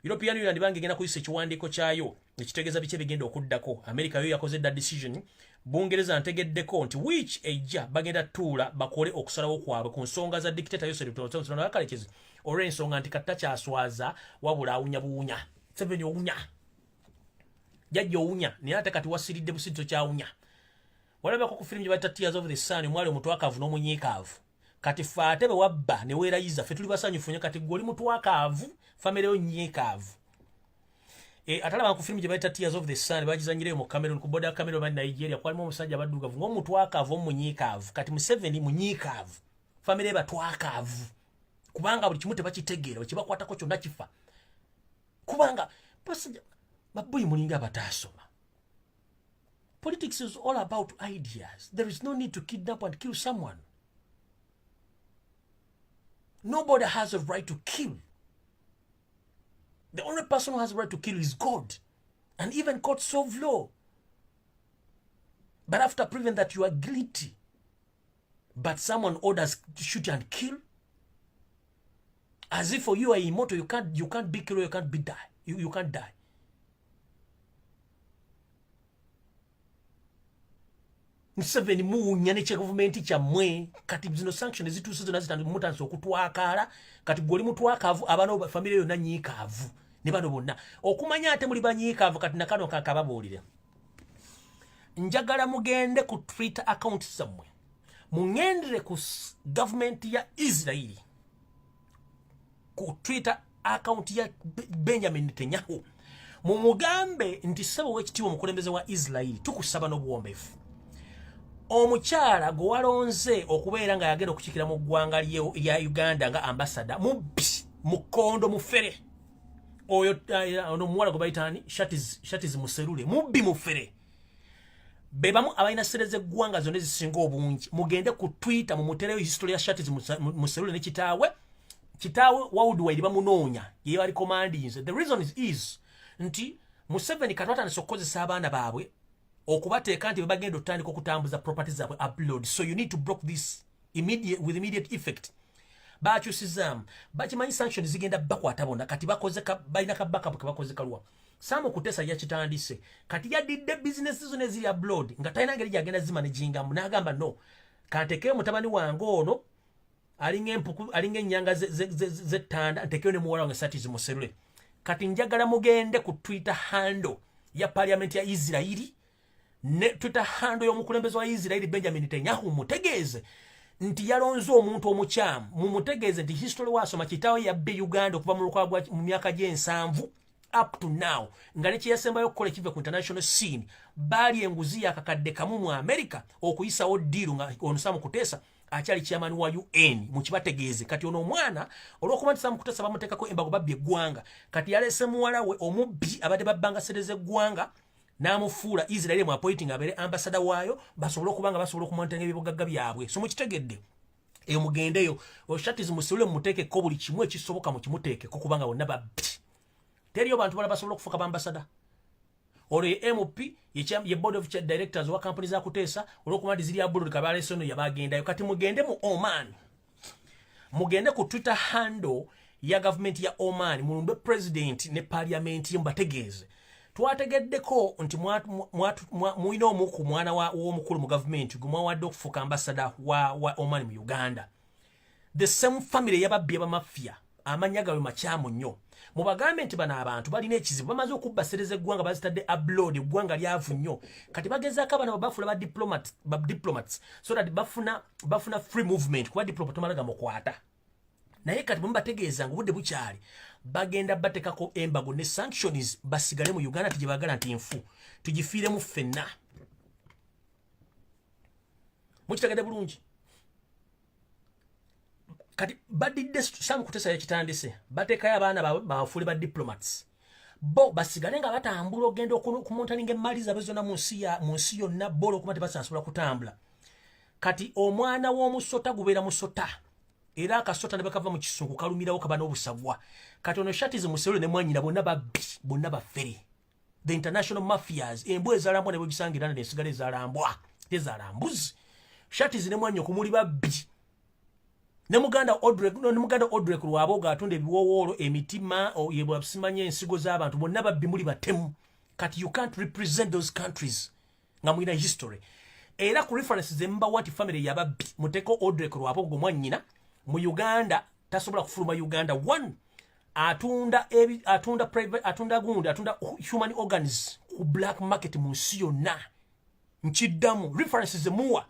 Speaker 1: European Union bange egenda kuyisa ekiwandiiko kyayo ekitegeeza biki ebigenda okuddako. America yo yakoze dda decision. Bungereza ntegeddeko nti wiiki ejja bagenda tuula bakole okusalawo kwabwe ku nsonga za dictator Yoweri Karekezi, olw'ensonga nti katta kyaswaza wabula awunya buwunya. Museveni owunya, jajja owunya, naye ate kati wasiridde busirito kyawunya. Walabako ku firimu gye bayita Tears of the Sun, omwali omutwakaavu n'omunyiikaavu. Kati fe ate bwe wabba ne weerayiza, ffe tuli basanyufu nnyo. Kati gwe oli mutwakaavu, famire yo nyiikaavu. Atalaba ku firimu gye bayita Tears of the Sun, bagizanyireyo mu Cameroon, ku boda ya Cameroon ba Nigeria, kwalimu omusajja abaddugavu ng'omutwakaavu omunyiikaavu. Kati Museveni munyiikaavu, famire batwakaavu, kubanga buli kimu tebakitegeera, wekibakwatako kyonna kifa, kubanga basajja baboyi mulinga abataasoma. Politics is all about ideas. There is no need to kidnap and kill someone. Nobody has a right to kill. The only person who has a right to kill is God, and even courts of law, but after proving that you are guilty. But someone orders to shoot and kill as if for you are immortal. You can't be killed, you can't be die, you can't die. Museveni muwunya ne kyegavumenti kyammwe. Kati zino sanction zituuse zonna zitandimutandisa okutwakaala. Kati gwe oli mutwakaavu, abaana famire yonna nyiikaavu ne bano bonna okumanya ate muli banyiikaavu. Kati nakano kakababuulire, njagala mugende ku Twitter account zammwe, muŋŋendere ku gavumenti ya Israeli, ku Twitter account ya Benjamin Netanyahu, mumugambe nti, "Ssebo w'ekitiibwa omukulembeze wa Israeli, tukusaba n'obuwombeefu, omukyala gwe walonze okubeera nga yagenda okukiikira mu ggwanga lya Uganda nga ambassador mubbi, mukondo, mufere. Oyo ono omuwala gwe bayitaani Shatiz Muserule, mubbi, mufere. Be bamu abalina sente z'eggwanga zonna ezisinga obungi. Mugende ku Twitter mumutereyo history ya Shatiz Muserule ne kitaawe. Kitaawe worldwide bamunoonya, ye bali commandinze. The reason is nti Museveni kati batandise okukozesa abaana baabwe okubateeka nti bebagenda otandika okutambuza property zaabwe abroad. So you need to block this with immediate effect." Bakyusizaamu, bakimanyi sanction zigenda bakwata bonna. Kati bakoze balina kabakabu kebakoze kalwa. Sam Kutesa yakitandise. Kati yadidde bizinesi zonna eziri abroad nga talina ngeri gyagenda zimanagingamu, n'agamba, "No, kantekeyo mutabani wange ono alinga empuku, alinga ennyanga zettanda, ntekeyo ne muwala wange Satiz Muserule." Kati njagala mugende ku Twitter handle ya parliament ya Isirairi ne Twitter handle y'omukulembeze wa Isirairi Benjamin Netanyahu, mutegeeze nti yalonze omuntu omukyamu. Mumutegeeze nti history wasoma, kitaawe yabbe Uganda okuva mu lukwago mu myaka gy'ensanvu up to now, nga nekyeyasembayo okukola ekive ku international scene baali enguzi yakakadde kamu mu America okuyisawo deal nga ono Sam Kutesa akyali chairman wa UN. Mukibategeeze. Kati ono omwana, olw'okuba nti Sam Kutesa bamuteekako embago, babbye eggwanga, kati yalese muwala we omubbi abadde babbanga sente z'eggwanga n'amufuula Israel mu appointing abeere ambassador waayo, basobole okuba nga basobola okumonitoringa ebibugagga byabwe. So mukitegedde eyo, mugendeyo Oshatiz Musulule mumuteekeko buli kimu ekisoboka, mukimuteekeko, kubanga bonna babbi. Teriyo bantu bala basobola okufuuka bambasada. Olwo ye MP, ye board of directors wa kampuni za Kuteesa, olwokuba nti ziri abroad, kabalese ono yabagendayo. Kati mugende mu Oman, mugende ku Twitter handle ya gavumenti ya Oman, mulumbe president ne parliament ye, mubategeeze, "Twategeddeko nti mulina omu ku mwana w'omukulu mu gavumenti gwe mwawadde okufuuka ambassador wa Oman mu Uganda. The same family yababbi abamafia, amanya gaabwe makyamu nnyo." Mubagambe nti bano abantu balina ekizibu, bamaze okubba sente z'eggwanga, bazitadde abroad, eggwanga lyavu nnyo. Kati bagezaako abaana babafuula ba diplomats so that bafuna free movement, kuba diplomat tomala gamukwata. Naye kati bwemubategeeza nga obudde bukyali, bagenda batekako embargo ne sanctions, basigale mu Uganda tegyebagala nti nfu tugifiiremu ffenna. Mukitegedde bulungi? Kati badidde Sam Kutesa yakitandise, bateekayo abaana baabwe babafuule ba diplomats, bo basigale nga batambula ogenda okumonitoringa emaali zaabwe zonna mu nsi yonna, bo olwokuba tebasasobola kutambula. Kati omwana w'omusota gubeera musota, era akasota ne bakava mu kisunku kalumirawo, kaba n'obusagwa. Kati ono Shatiz Muserule ne mwanyina bonna babbi, bonna bafere, the international mafias. Embwa ezalambwa ne bwegisangira nesigala ezalambwa, tezaala mbuzi. Shatiz ne mwanya okumuli babbi, ne muganda Odrek, ne muganda Odrek Lwaboga atunda ebiwowoolo, emitima, yebwasimanya ensigo z'abantu, bonna babbi, muli batemu. Kati you can't represent those countries nga mulina history. Era ku references zembawa nti family yababbi, muteko Odrek Lwaboga omwannyina mu Uganda tasobola kufuluma Uganda. One, atunda private, atunda gundi, atunda human organs ku black market mu nsi yonna. Nkiddamu, references muwa,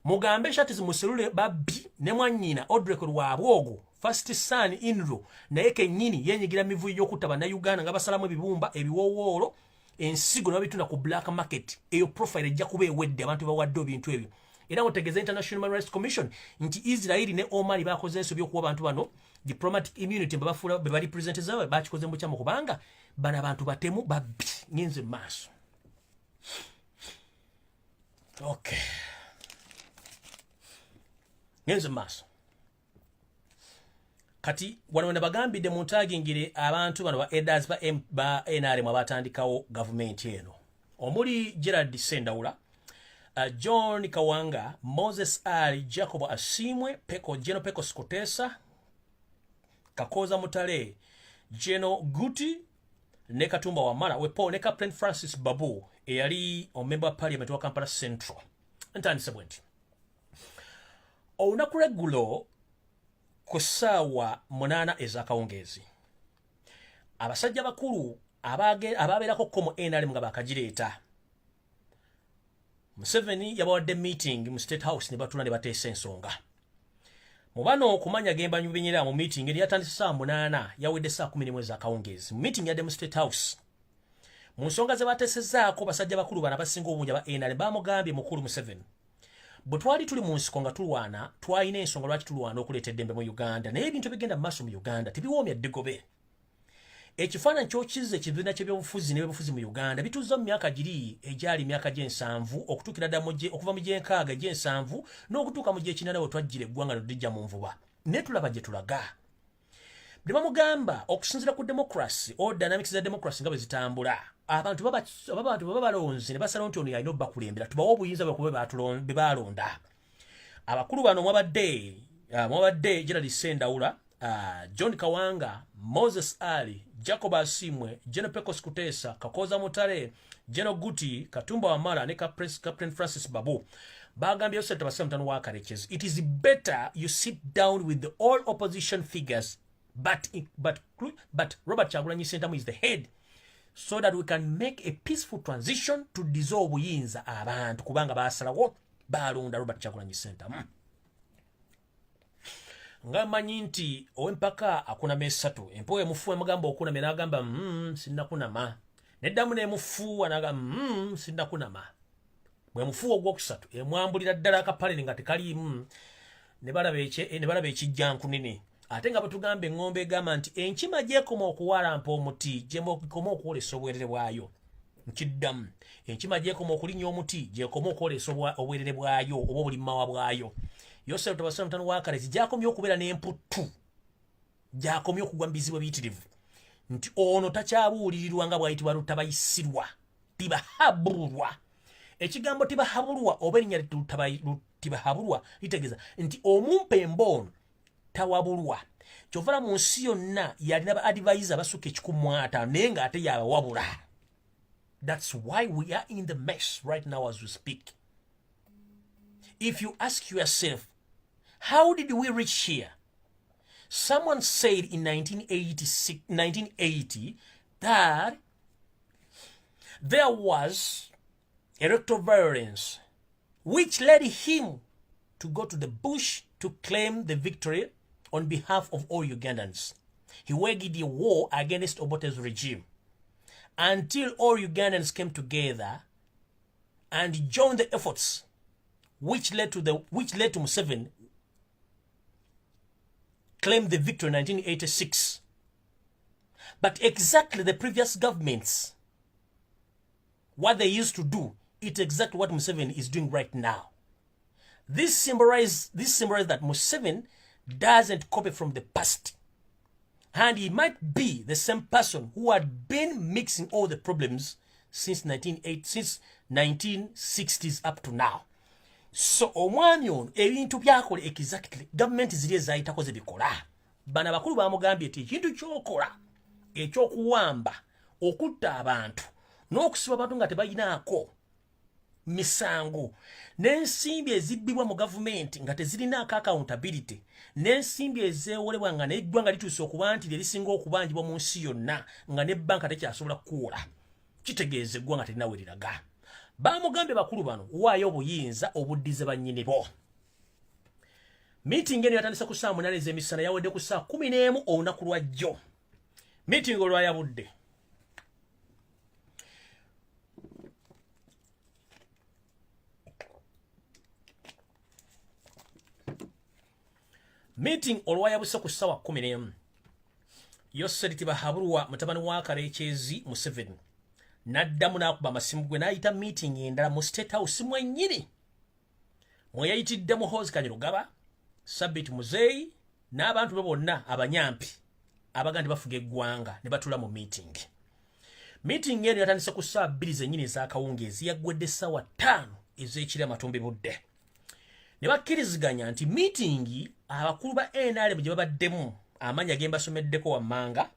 Speaker 1: mugambe Shatiz Muserule babbi ne mwannyina Odrek Lwabwogo, first son in law, naye kennyini yenyigira mivuyo y'okutta Bannayuganda nga basalamu ebibumba, ebiwowoolo, ensigo ne babitunda ku black market. Eyo profile ejja kuba ewedde abantu bawadde ebintu ebyo. Era mutegeeza International Human Rights Commission nti Israeli ne Oman bakoze ensobi okuwa abantu bano diplomatic immunity, bebafuula be bali president zaabwe. Bakikoze mu bukyamu kubanga bano abantu batemu, babbi. Ngenze mu maaso. Okay, ngenze mu maaso. Kati wano wena bagambidde mu ntagingire abantu bano ba elders ba NRM abatandikawo gavumenti eno, omuli Gerald Sendawula. John Kawanga, Moses Ali, Jacob Asimwe, Peko, Jeno Peko Skotesa, Kakoza Mutale, Jeno Guti ne Katumba Wamala wepo ne Captain Francis Babu eyali omemba wa parliament wa Kampala Central. Ntandise bwe nti olunaku lweggulo ku ssaawa 8 ez'akawungeezi abasajja bakulu ababeerako ko mu NRM nga bakagireeta, Museveni yabawadde meeting mu State House ne batula ne bateesa ensonga. Mu bano okumanya gemba nyubinyira mu meeting eri yatandise saa 8, yawedde saa 11 ez'akawungeezi. Mu meeting yadde mu State House, mu nsonga ze bateesezaako, basajja bakulu bano abasinga obungi aba NRM bamugambye, "Mukulu Museveni, bwe twali tuli mu nsiko nga tulwana, twalina ensonga lwaki tulwana okuleeta eddembe mu Uganda, naye ebintu ebigenda mu maaso mu Uganda tebiwoomya ddigobe. Ekifaananyi kyokizza ekibiina ky'ebyobufuzi n'ebyobufuzi mu Uganda bituuza mu myaka giri egyali myaka gy'ensanvu okutuukira ddala okuva mu gy'enkaaga, egy'ensanvu n'okutuuka mu gy'ekinaana we twajjira eggwanga ne mu nvuba, naye tulaba gye tulaga." Ne bamugamba, okusinziira ku democracy or dynamics za democracy nga bwe zitambula, abantu baba balonze ne basalawo nti ono yalina obbakulembera, tubawe obuyinza bwekuba be balonda. Abakulu bano mwabadde Gerald Sendawula, John Kawanga, Moses Ali, Jacob Asimwe, Jeno Pecos Kutesa, Kakoza Mutale, Jeno Guti, Katumba Wamala ne Captain Francis Babu. Bagambye Yosef Tabasira mutano wa Karekezi, "It is better you sit down with the all opposition figures, but Robert Kyagulanyi Ssentamu is the head, so that we can make a peaceful transition to dissolve obuyinza abantu, kubanga basalawo balonda Robert Kyagulanyi Ssentamu." Nga manyi nti ow'empaka akunama esatu, empewo emufuuwa emugamba okunamya, n'agamba, sinnakunama." Neddamu n'emufuuwa n'agamba, sinnakunama." Bwe mufuuwa ogwokusatu emwambulira ddala akapaleni nga tekaliimu, ne balaba ekijjankunene. Ate nga bwe tugamba eŋŋombe egamba nti enkima gyekoma okuwalampa omuti, gyekoma okwolesa obwerere bwayo. Nkiddamu, enkima gyekoma okulinnya omuti, gyekoma okwolesa obwerere bwayo oba obulimmawa bwayo. Yosefu Tabasira mutano wa Kalezi gyakomye okubeera n'emputtu, gyakomye okugwa mu bizibu ebiyitirivu, nti ono takyabuulirirwa nga bw'ayitibwa Lutabayisirwa, Tibahabulwa. Ekigambo Tibahabulwa oba erinnya Tibahabulwa litegeeza nti omumpembe ono tawabulwa. Kyovala mu nsi yonna yalina ba advisor basukka 150, naye ng'ate yabawabula. That's why we are in the mess right now as we speak. If you ask yourself, how did we reach here? Someone said in 1986, 1980 that there was electoral violence which led him to go to the bush to claim the victory on behalf of all Ugandans. He waged a war against Obote's regime until all Ugandans came together and joined the efforts which led to Museveni claim the victory in 1986. But exactly the previous governments, what they used to do, it's exactly what Museveni is doing right now. This symbolizes that Museveni doesn't copy from the past. And he might be the same person who had been mixing all the problems since 1960s up to now. So omwami ono ebintu byakola exactly gavumenti ziri ezayitako zebikola. Bano abakulu bamugambye nti ekintu kyokola ekyokuwamba, okutta abantu n'okusiba abantu nga tebalinaako misango, n'ensimbi ezibbibwa mu gavumenti nga tezirinaako accountability, n'ensimbi ezeewolebwa nga n'eggwanga lituuse okuba nti lyerisinga okubanjibwa mu nsi yonna, nga n'ebbanka tekyasobola kukuwola, kitegeeza eggwanga terina we liraga. Bamugambye bakulu bano, waayo obuyinza obuddize bannyini bo. Meeting eno yatandise ku saa 8 ez'emisana, yawedde ku saa 11 olunaku lwa jjo. Meeting olwayabudde, meeting olwayabuse ku ssaawa 11, Yoseri Tibahabulwa mutabani wa Karekyezi Museveni n'addamu n'akuba amasimu gwe n'ayita meeting endala mu State House mwennyini mwe yayitidde Muhoozi Kainerugaba, Sabit Muzeeyi n'abantu be bonna abanyampi abaga nti bafuga eggwanga, ne batula mu meeting. Meeting eno yatandise ku ssaawa 2 zennyini ez'akawungeezi, yaggwedde essaawa 5. Ez'ekiro amatumbi budde ne bakkiriziganya nti meeting abakulu ba NRM gye babaddemu, amanya ge mbasomeddeko wammanga,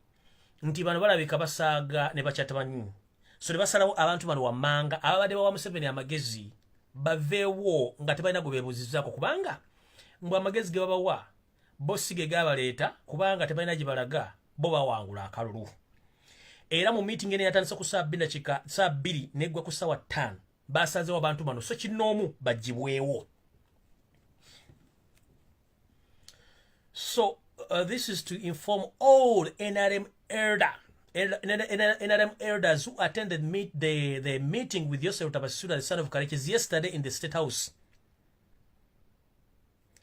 Speaker 1: nti bano balabika basaaga ne bakyatamanyi. So ne basalawo abantu bano wammanga ababadde bawa Museveni amagezi baveewo nga tebalina gwe beebuuzizaako, kubanga mbw amagezi ge babawa bo si ge gabaleeta, kubanga tebalina gye balaga, bo bawangula akalulu. Era mu meeting eno yatandise ku saa 2 dakika saa 2 neggwa ku ssaawa 5, basazeewo abantu bano so kinnoomu bagibwewo. So this is to inform all NRM elders who attended the meeting with Yosef Tabasura, the son of Karekezi, yesterday in the State House.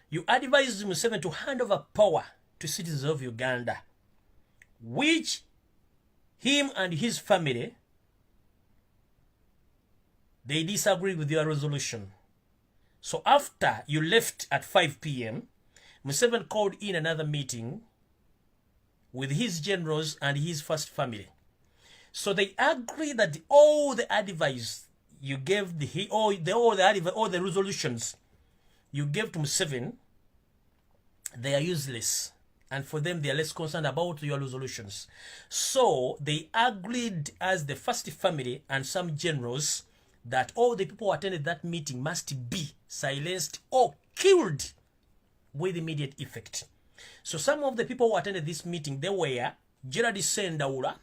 Speaker 1: You advised Museveni to hand over power to citizens of Uganda, which him and his family, they disagree with your resolution. So after you left at 5 p.m., Museveni called in another meeting with his generals and his first family. So they agree that all the advice you gave, the, he, all the resolutions you gave to Museveni, they are useless. And for them, they are less concerned about your resolutions. So they agreed as the first family and some generals that all the people who attended that meeting must be silenced or killed with immediate effect. So some of the people who attended this meeting, they were Gerald Sendaula,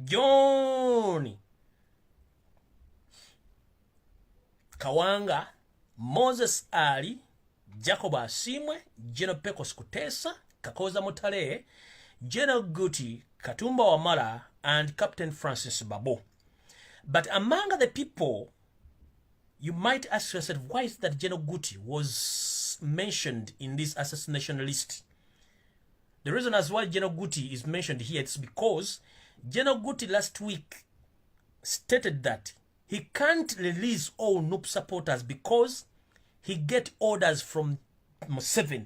Speaker 1: John Kawanga, Moses Ali, Jacob Asimwe, General Pecos Kutesa, Kakoza Mutale, General Guti, Katumba Wamala, and Captain Francis Babu. But among the people, you might ask yourself, why is that General Guti was mentioned in this assassination list? The reason as why General Guti is mentioned here is because General Guti last week stated that he can't release all NUP supporters because he get orders from Museveni.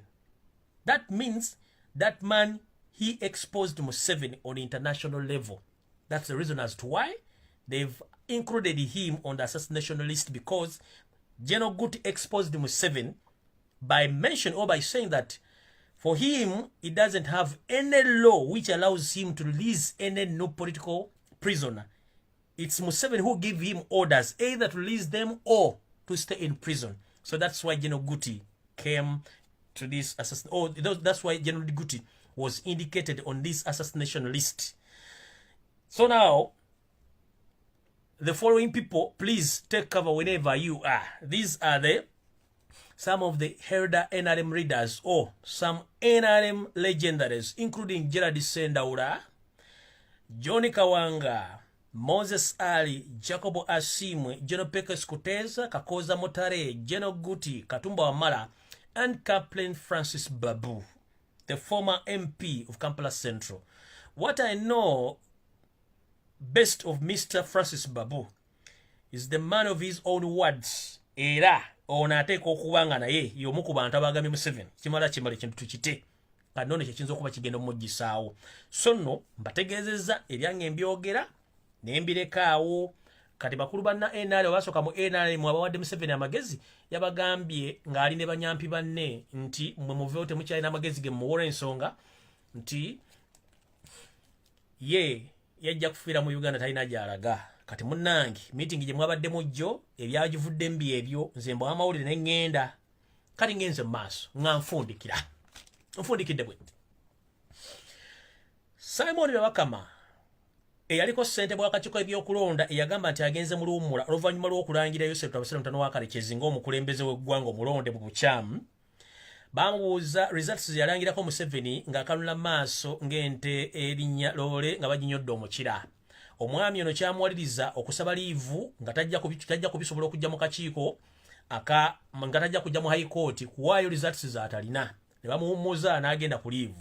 Speaker 1: That means that man, he exposed Museveni on international level. That's the reason as to why they've included him on the assassination list, because General Guti exposed Museveni by mention or by saying that for him, he doesn't have any law which allows him to release any no political prisoner. It's Museveni who give him orders either to release them or to stay in prison. So that's why General Guti came to this assassin. Oh, that's why General Guti was indicated on this assassination list. So now, the following people, please take cover whenever you are. These are the some of the Herda NRM leaders or some NRM legendaries, including Gerald Sendaula, Johnny Kawanga, Moses Ali, Jacobo Asimwe, General Pekes Kuteza, Kakoza Mutare, General Guti, Katumba Wamala, and Chaplain Francis Babu, the former MP of Kampala Central. What I know best of Mr. Francis Babu is the man of his own words. Era ono ateeka okuba nga naye y'omu ku bantu abagambye Museveni kimala kimala ekintu tukite kati nno kyekiyinza okuba kigenda omuggisaawo. So nno mbategeezezza ebyange mbyogera ne mbirekaawo. Kati bakulu banna NRM basooka mu NRM abawadde Museveni amagezi, yabagambye ng'ali ne banyampi banne nti mmwe muveewo, temukyalina amagezi ge mmuwola ensonga nti ye yajja kufiira mu Uganda, talina gy'alaga. Kati munnange, meeting gye mwabaddemu jjo ebyagivuddemu byebyo. Nze mbawa amawulire ne ŋŋenda. Kati ngenze mu maaso nga nfundikira, nfundikidde bwe nti Simon Byabakama, eyaliko ssentebe w'akakiiko ebyokulonda, eyagamba nti agenze mu luwummula oluvannyuma lw'okulangira Yosef Tabasira mutabani wa Kalekezi ng'omukulembeze w'eggwanga omulonde mu bukyamu, bamubuuza results yalangirako Museveni ng'akanula maaso ng'ente erinnya loole nga baginyodde omukira. Omwami ono kyamuwaliriza okusaba leave nga tajja kubisobola okujja mu kakiiko aka nga tajja kujja mu high court kuwaayo results z'atalina, ne bamuwummuza n'agenda ku leave.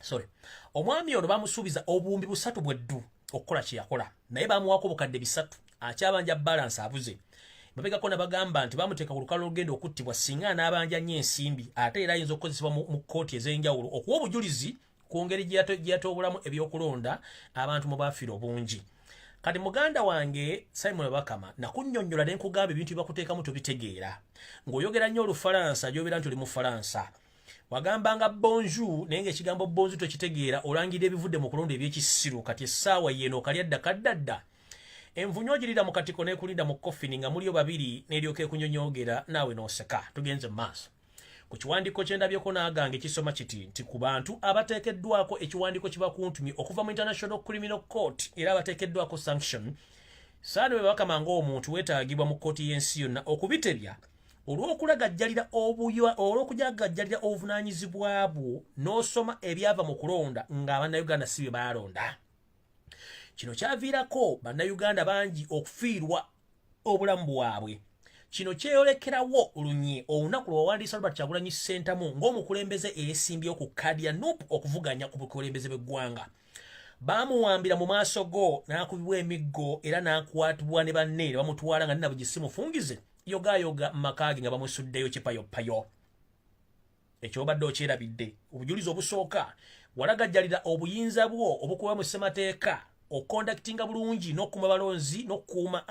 Speaker 1: Sorry. Omwami ono bamusuubiza 3000 bweddu okukola kye yakola, naye bamuwaako 3,000, akyabanja balance abuze. Mabegako nabagamba nti bamuteeka ku lukalu olugenda okuttibwa singa anaabanja nnyo ensimbi, ate era ayinza okukozesebwa mu kkooti ez'enjawulo okuwa obujulizi ku ngeri gye yatoobolamu ebyokulonda abantu mu baafiira obungi. Kati muganda wange Simon Bakama, nakunnyonnyola ne nkugamba ebintu bye bakuteekamu tobitegeera, ng'oyogera nnyo Olufalansa, gy'obeera nti oli Mufalansa. Wagambanga "bonjour", naye ng'ekigambo "bonjour" tokitegeera. Olangirira ebivudde mu kulonda ebyekisiru. Kati essaawa yeno okalya dda kaddadda. Envunyu ogirira mu katiko n'ekulinda mu kofini nga muliyo babiri, n'eryoka ekunyonyoogera naawe n'oseka. Tugenze mu maaso ku kiwandiiko kyendabyeko n'agange, kisoma kiti nti ku bantu abateekeddwako ekiwandiiko kibakuntumye okuva mu International Criminal Court era abateekeddwako sanction, saani bwe bakama ng'omuntu weetaagibwa mu kkooti y'ensi yonna okubitebya olw'okulagajjalira obuvunaanyizibwa bwo n'osoma ebyava mu kulonda ng'abannayuganda si bye baalonda. Kino kyaviirako Bannayuganda bangi okufiirwa obulamu bwabwe. Kino kyeyolekerawo lunye olunaku lwewawandiisa Robert Kyagulanyi Ssentamu ng'omukulembeze eyeesimbyewo ku kaadi ya NUP okuvuganya ku bukulembeze bw'eggwanga. Baamuwambira mu maaso go, n'akubibwa emiggo era n'akwatibwa ne banne ne bamutwala nga nina bugisimufungize yogayoga mu maka ge nga bamusuddeyo kipayopayo. Ekyobadde okyerabidde. Obujulizi obusooka, walagajjalira obuyinza bwo obukuba mu ssemateeka okondakitinga bulungi n'okukuuma abalonzi n'okukuuma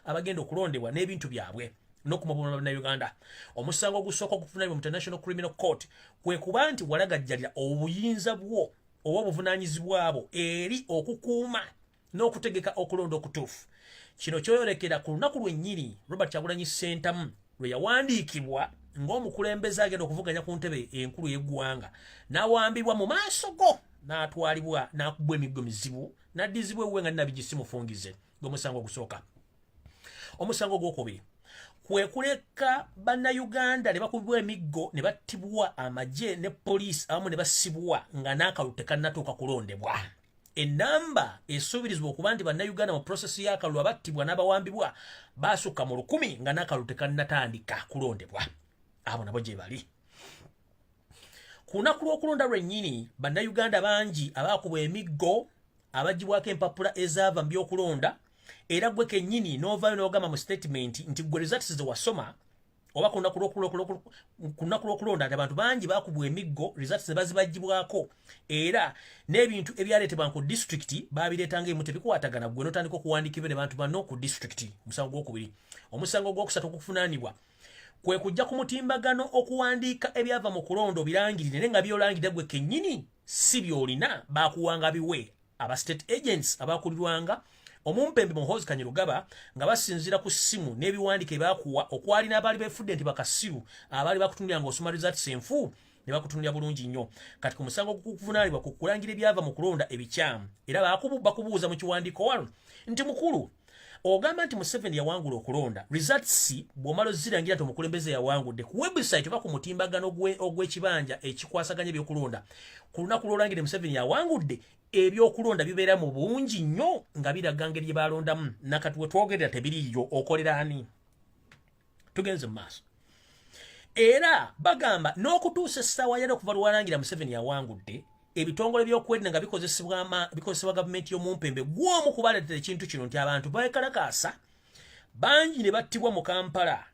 Speaker 1: abagenda okulondebwa n'ebintu byabwe n'okukuuma obulamu bannayuganda. Omusango ogusooka okufunabwa mu International Criminal Court kwe kuba nti walagajjalira obuyinza bwo oba obuvunaanyizibwa bwo eri okukuuma n'okutegeka okulonda okutuufu. Kino kyoyolekera ku lunaku lwennyini Robert Kyagulanyi Ssentamu lwe yawandiikibwa ng'omukulembeze agenda okuvuganya ku ntebe enkulu y'eggwanga, n'awambibwa mu maaso go, n'atwalibwa, n'akubwa emiggo mizibu, n'addizibwa ewuwe nga nabigisimufungize, gw'omusango ogusooka. Omusango ogwokubiri kwe kuleka Bannayuganda ne bakubibwa emiggo ne battibwa amagye ne poliisi awamu ne basibwa nga n'akalulu tekannatuuka kulondebwa. Enamba esuubirizibwa okuba nti Bannayuganda mu process y'akalulu abattibwa n'abawambibwa baasukka mu 1000 nga n'akalulu tekannatandika kulondebwa. Abo nabo gye bali. Ku lunaku lw'okulonda lwennyini, Bannayuganda bangi abaakubwa emiggo, abagibwako empapula ezaava mu by'okulonda, era gwe kennyini n'ovaayo n'ogamba mu statement nti gwe results ze wasoma oba ku lunaku lw'okulonda nti abantu bangi bakubwa emiggo, results ne bazibagibwako, era n'ebintu ebyaleetebwa ku disitulikiti babireetanga emu tebikwatagana, gwe n'otandika okuwandiika ebyo ne bantu banno ku disitulikiti. Omusango gwokubiri. Omusango ogwokusatu okufunaanibwa kwe kujja ku mutimbagano okuwandiika ebyava mu kulonda obirangirire, naye nga byolangirira gwe kennyini si by'olina, bakuwanga biwe aba state agents abakulirwanga omumpembe Muhoozi Kainerugaba nga basinziira ku ssimu n'ebiwandiiko ebyakuwa, okwali n'abaali beefudde nti bakasiru abaali bakutunulira ng'osoma results enfu ne bakutunulira bulungi nnyo. Kati ku musango gukuvunaanibwa ku kulangira ebyava mu kulonda ebikyamu, era bakubuuza mu kiwandiiko wano nti, "Mukulu, ogamba nti Museveni yawangula okulonda. Results bw'omala ozirangira nti omukulembeze yawangudde ku website oba ku mutimbagano ogw'ekibanja ekikwasaganya ebyokulonda, ku lunaku lw'olangira Museveni yawangudde, ebyokulonda bibeera mu bungi nnyo nga biraga ngeri gye balondamu. Nakati we twogerera tebiriiyo. Okolera ani?" Tugenze mu maaso. Era bagamba n'okutuusa essaawa yali okuva lwalangira Museveni yawangudde, ebitongole by'okwerinda nga bikozesebwa gavumenti y'omumpembe gw'omu kubaleetera ekintu kino nti abantu beekalakaasa bangi ne battibwa mu Kampala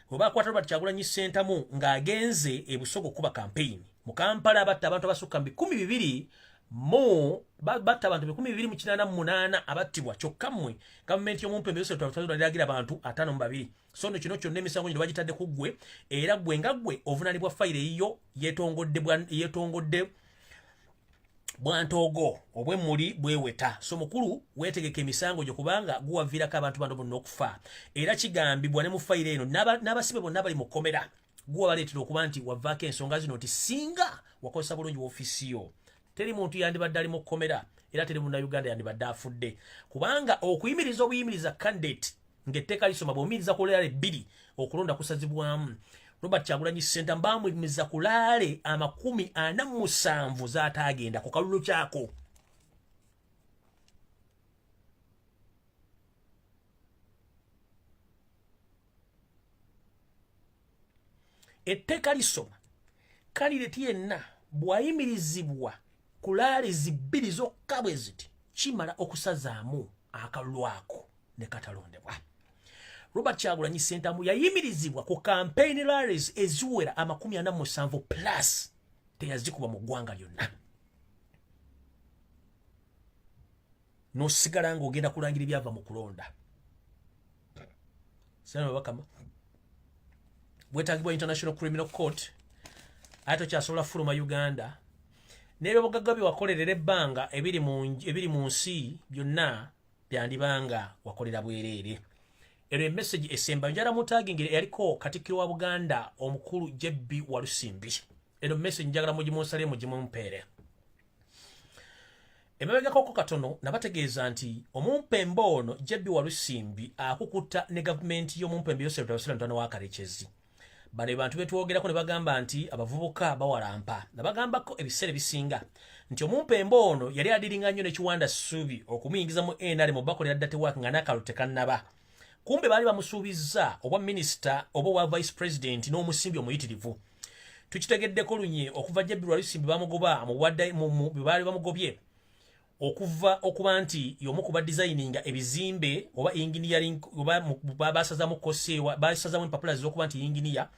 Speaker 1: bwe bakwata Robert Kyagulanyi Ssentamu ng'agenze e Busoga okuba campaign. Mu Kampala batta abantu abasukka mu 200 mu batta abantu 288 abattibwa. Kyokka mmwe gavumenti y'omumpembe yoseragira abantu 52. So nno kino kyonna emisango gino bagitadde ku ggwe, era ggwe nga ggwe ovunaanibwa. Fayiro eyiyo yeetongodde bwantoogo obwemmuli bweweta. So mukulu, weetegeka emisango gyo kubanga guwaviirako abantu bano bonna okufa, era kigambibwa ne mu fayiro eno n'abasibe bonna bali mu kkomera guwa baleetera okuba nti wavaako ensonga zino nti singa wakozesa bulungi woofiisi yo, teri muntu yandibadde ali mu kkomera era teri Munnayuganda yandibadde afudde, kubanga okuyimiriza obuyimiriza candidate ng'etteeka lisoma bw'omuyimiriza ku rally bbiri, okulonda kusazibwamu. Robert Kyagulanyi Ssentamu bamuyimiriza ku rally 47 z'ataagenda ku kalulu kyako. Etteeka lisoma candidate yenna bw'ayimirizibwa ku rallies bbiri zokka bwe ziti, kimala okusazaamu akalulu ako ne katalondebwa. Robert Kyagulanyi Ssentamu yayimirizibwa ku campaign rallies eziwera 47 plus, teyazikuba mu ggwanga lyonna. N'osigala ng'ogenda kulangira ebyava mu kulonda. Bakama bwetagibwa International Criminal Court, ate tokyasobola fuluma Uganda. N'ebyobugagga bye wakolerera ebbanga ebiri mu nsi byonna byandibanga wakolera bwereere. Ero emessage esemba njala mutagingire yaliko Katikkiro wa Buganda, omukulu JB Walusimbi. Eno message njagala mugimunsale, mugimumpeere. Emabegakoko katono nabategeeza nti omumpembe ono JB Walusimbi akukuta ne gavumenti y'omumpembe Yosef Tabasira mutano wa Karekezi. Bano bantu betwogerako ne bagamba nti abavubuka bawalampa. Nabagambako ebiseera ebisinga nti omumpembe ono yali adiringa nnyo ne Kiwanda Ssuubi okumuyingiza mu NRM bakolera dirty work nga n'akalulu tekannaba. Kumbe baali bamusuubizza obwa minisita oba obwa vice president n'omusimbi omuyitirivu. Tukitegeddeko lunye okuva JB Walusimbi bamugoba baali bamugobye okuva okuba nti y'omu ku badesigninga ebizimbe oba engineering, oba basazamu kosewa, basazamu empapula z'okuba nti engineer,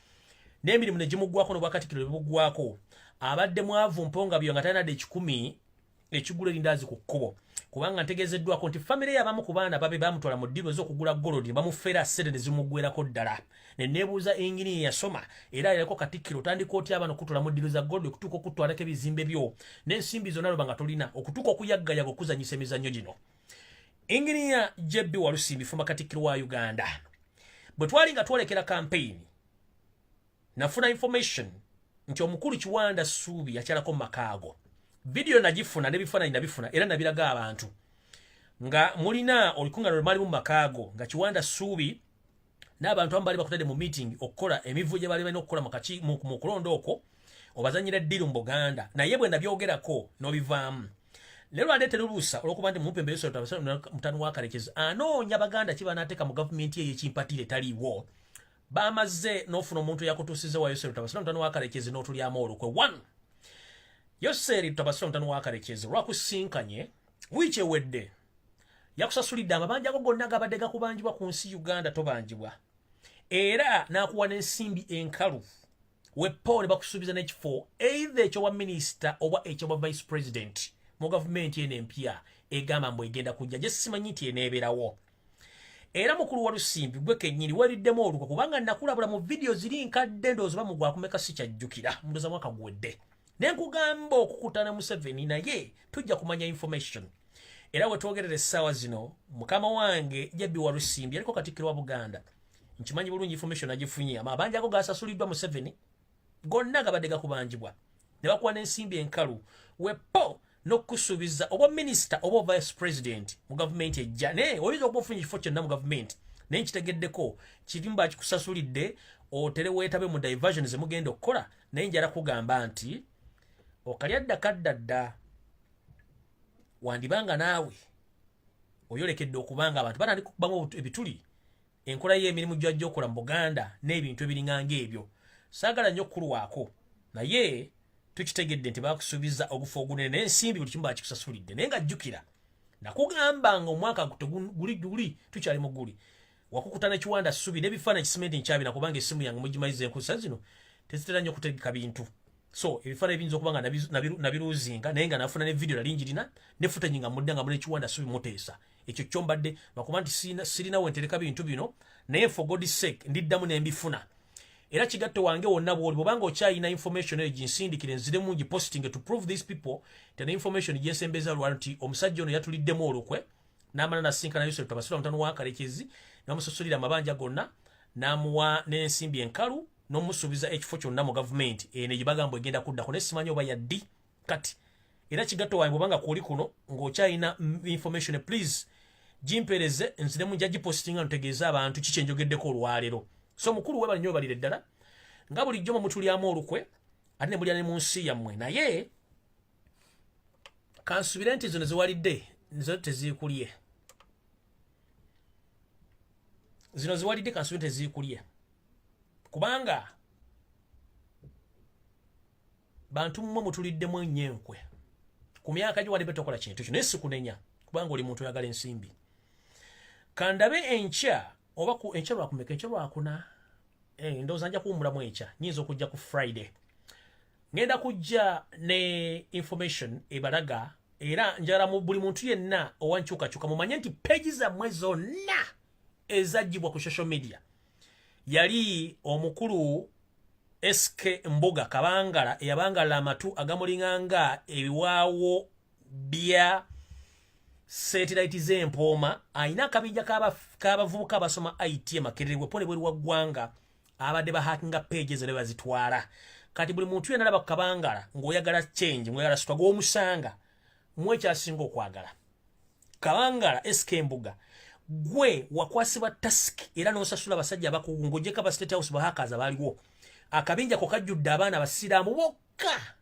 Speaker 1: n'emirimu ne gimuggwako n'obwakatikiro ne buggwako. Abadde mwavu mponga byo nga talinadde 100 ekigula erindaazi ku kkubo, kubanga ntegeezeddwako nti famire y'abamu ku baana babe bamutwala mu ddiiro ez'okugula gold ne bamufeera ssente ne zimuggwerako ddala. Ne neebuuza, enginiya yasoma era yaliko katikkiro, otandika otya abaana okutwala mu ddiiro za gold, okutuuka okutwalako ebizimbe byo n'ensimbi zonna loba nga tolina, okutuuka okuyaggayaga okuzanyisa emizannyo gino? Enginiya JB Walusimbi, former katikkiro wa Uganda, bwe twali nga twolekera campaign, nafuna information nti omukulu Kiwanda Ssuubi yakyalako mu makaago. Vidiyo nagifuna n'ebifaananyi nabifuna era nabiraga abantu nga mulina olukuŋŋaana lwe mwalimu mu makaago, nga Kiwanda Ssuubi n'abantu abamu baali bakutadde mu meeting okukola emivuyo gye baali balina okukola mu kulonda okwo, obazanyira ddiru mu Buganda. Naye bwe nabyogerako n'obivaamu. Naye lwaleetera oluusa olw'okuba nti mumupe embeeso mutano wa Karekezi anoonya Baganda ki banaateeka mu gavumenti eyo ekimpatiire taliiwo. Bamaze n'ofuna omuntu eyakutuusiza wa Yoseri Tabasira mutano wa Karekezi n'otulyamu olukwe. One, Yoseri Tabasira mutano wa Karekezi lwakusinkanye wiiki ewedde, yakusasulidde amabanja go gonna gabadde gakubanjibwa ku nsi Uganda, tobanjibwa, era n'akuwa n'ensimbi enkalu wepo ne bakusuubiza n'ekifo either ekyobwa minisita oba ekyobwa vice president mu gavumenti eno empya egamba mbu egenda kujja, gye simanyi nti eneebeerawo. Era mukulu wa Lusimbi, gwe kennyini weriddemu olukwe, kubanga nakulabula mu vidiyo ziri nkadde, ndowooza ba mugwakumeka sikyajjukira, ndowooza mwaka guwedde, ne nkugamba okukutana Museveni, naye tujja kumanya information. Era we twogerera essaawa zino, mukama wange JB Walusimbi yaliko katikkiro wa Buganda, nkimanyi bulungi information agifunye, amabanja ago gasasuliddwa Museveni gonna gabadde gakubanjibwa, ne bakuwa n'ensimbi enkalu wepo n'okukusuubiza oba minisita oba vice president mu gavumenti ejja. Naye oyinza okuba ofunye ekifo kyonna mu gavumenti, naye nkitegeddeko kirimu bakikusasulidde otere weetabe mu diversion ze mugenda okukola. Naye njala kugamba nti okalya dda kadda dda, wandibanga naawe oyolekedde okubanga abantu batandika okubamu ebituli enkola y'emirimu gyajja okukola mu Buganda n'ebintu ebiringanga ebyo. Saagala nnyo okukulwako, naye tukitegedde nti bakusuubiza ogufa ogunene n'ensimbi, buli kimu bakikusasulidde. Naye nga jjukira nakugamba nga omwaka guli guli tukyali mu guli wakukuta nekiwanda ssubi n'ebifaananyi kisimenti nkyabina, kubanga essimu yange mugimanyiza enkusa zino tezitera nnyo kutegeka bintu, so ebifaananyi biyinza okuba nga nabiruzinga, naye nga nafuna ne video nali njirina ne footage nga mudda nga muli Kiwanda Ssubi muteesa. Ekyo kyo mbadde lwakuba nti sirina wentereka bintu bino, naye for God sake ndiddamu nembifuna. Era kigatto wange wonna bwoli, bwobanga okyayina information eyo, ginsindikire nziremu ngiposting to prove these people tena information gyensembeza lwa nti omusajja ono yatuliddemu olukwe n'amala nasinkana Yusuf Tabasula mutano wa Karekezi, n'amusasulira amabanja gonna, n'amuwa n'ensimbi enkalu, n'omusuubiza ekifo kyonna mu gavumenti eno egibagamba egenda kuddako, naye simanyi oba yaddi kati. Era kigatto wange, bwobanga kwoli kuno ng'okyalina information, please gimpeereze nziremu nja gipostinga ntegeeze abantu kiki enjogeddeko olwaleero. So mukulu, webale nnyo, webalire ddala nga bulijjo mwe mutulyamu olukwe ate ne mulya ne mu nsi yammwe. Naye kansubire nti zino ziwalidde nzo teziikulye, zino ziwalidde kansubire teziikulye, kubanga bantu mmwe mutuliddemu ennyo enkwe ku myaka gyo wadde tokola kintu kyo. Naye sikunenya kubanga oli muntu oyagala ensimbi. Kandabe enkya oba ku enkya lwakumeka? Enkya lwakuna. Ndowooza nja kuwummulamu enkya, nyinza okujja ku Friday, ngenda kujja ne information ebalaga. Era njagala mu buli muntu yenna owankyukakyuka mumanye nti peegi zammwe zonna ezaggyibwa ku social media yali omukulu SK Mbuga Kabangala eyabangala amatu agamulinganga ebiwaawo bya satellite z'empooma, alina akabinja k'abavubuka abasoma IT e Makerere wepone bweru wa ggwanga abadde bahakinga page ezo ne bazitwala. Kati buli muntu yenna alaba ku Kabangala ng'oyagala change, ng'oyagala struggle, omusanga muwe kyasinga okwagala. Kabangala SK Mbuga, gwe wakwasibwa task era n'osasula abasajja abakugu ng'ogyeko aba State House bahackers abaaliwo. Akabinja ko kajjudde abaana abasiraamu bokka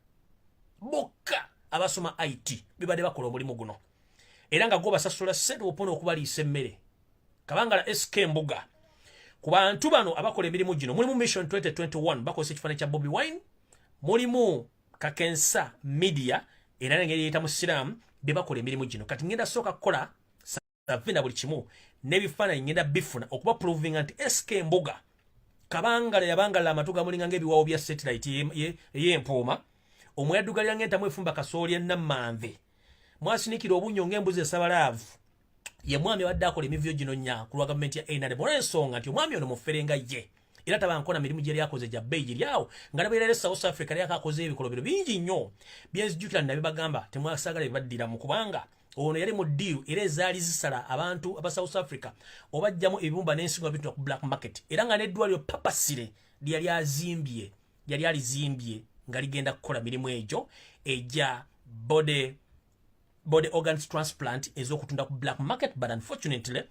Speaker 1: bokka abasoma IT bibadde bakola omulimu guno, era nga gwo basasula ssente opona okubaliisa emmere. Kabangala SK Mbuga, ku bantu bano abakola emirimu gino mulimu Mission 2021 bakozesa ekifaananyi kya Bobi Wine, mulimu Kakensa Media era n'engeri eyita Musiraamu be bakola emirimu gino. Kati ngenda sooka kukola savina buli kimu n'ebifaananyi ngenda bifuna okuba provinga nti SK Mbuga Kabangala yabangala amatu gamulinga ng'ebiwawo bya satellite ey'empooma, omweyaddugalira ng'entamu efumba kasooli ennammanve, mwasinikira obunnyo ng'embuzi esabalaavu, ye mwami abadde akola emivuyo gino nnya ku lwa gavumenti ya NRM, olw'ensonga nti omwami ono mufere nga ye era tabankona mirimu gye yakoze gya bbeeyi giri awo nga nabeera South Africa yali akakoze ebikolobero bingi nnyo byenzijjukira nabibagamba temwasagala bibaddiramu, kubanga ono yali mu deal era ezaali zisala abantu aba South Africa obajjamu ebibumba n'ensigo bitunda ku black market, era nga n'eddwaliro papasire lyeyali azimbye yali alizimbye nga ligenda kukola mirimu egyo egya body organs transplant ez'okutunda ku black market. But unfortunately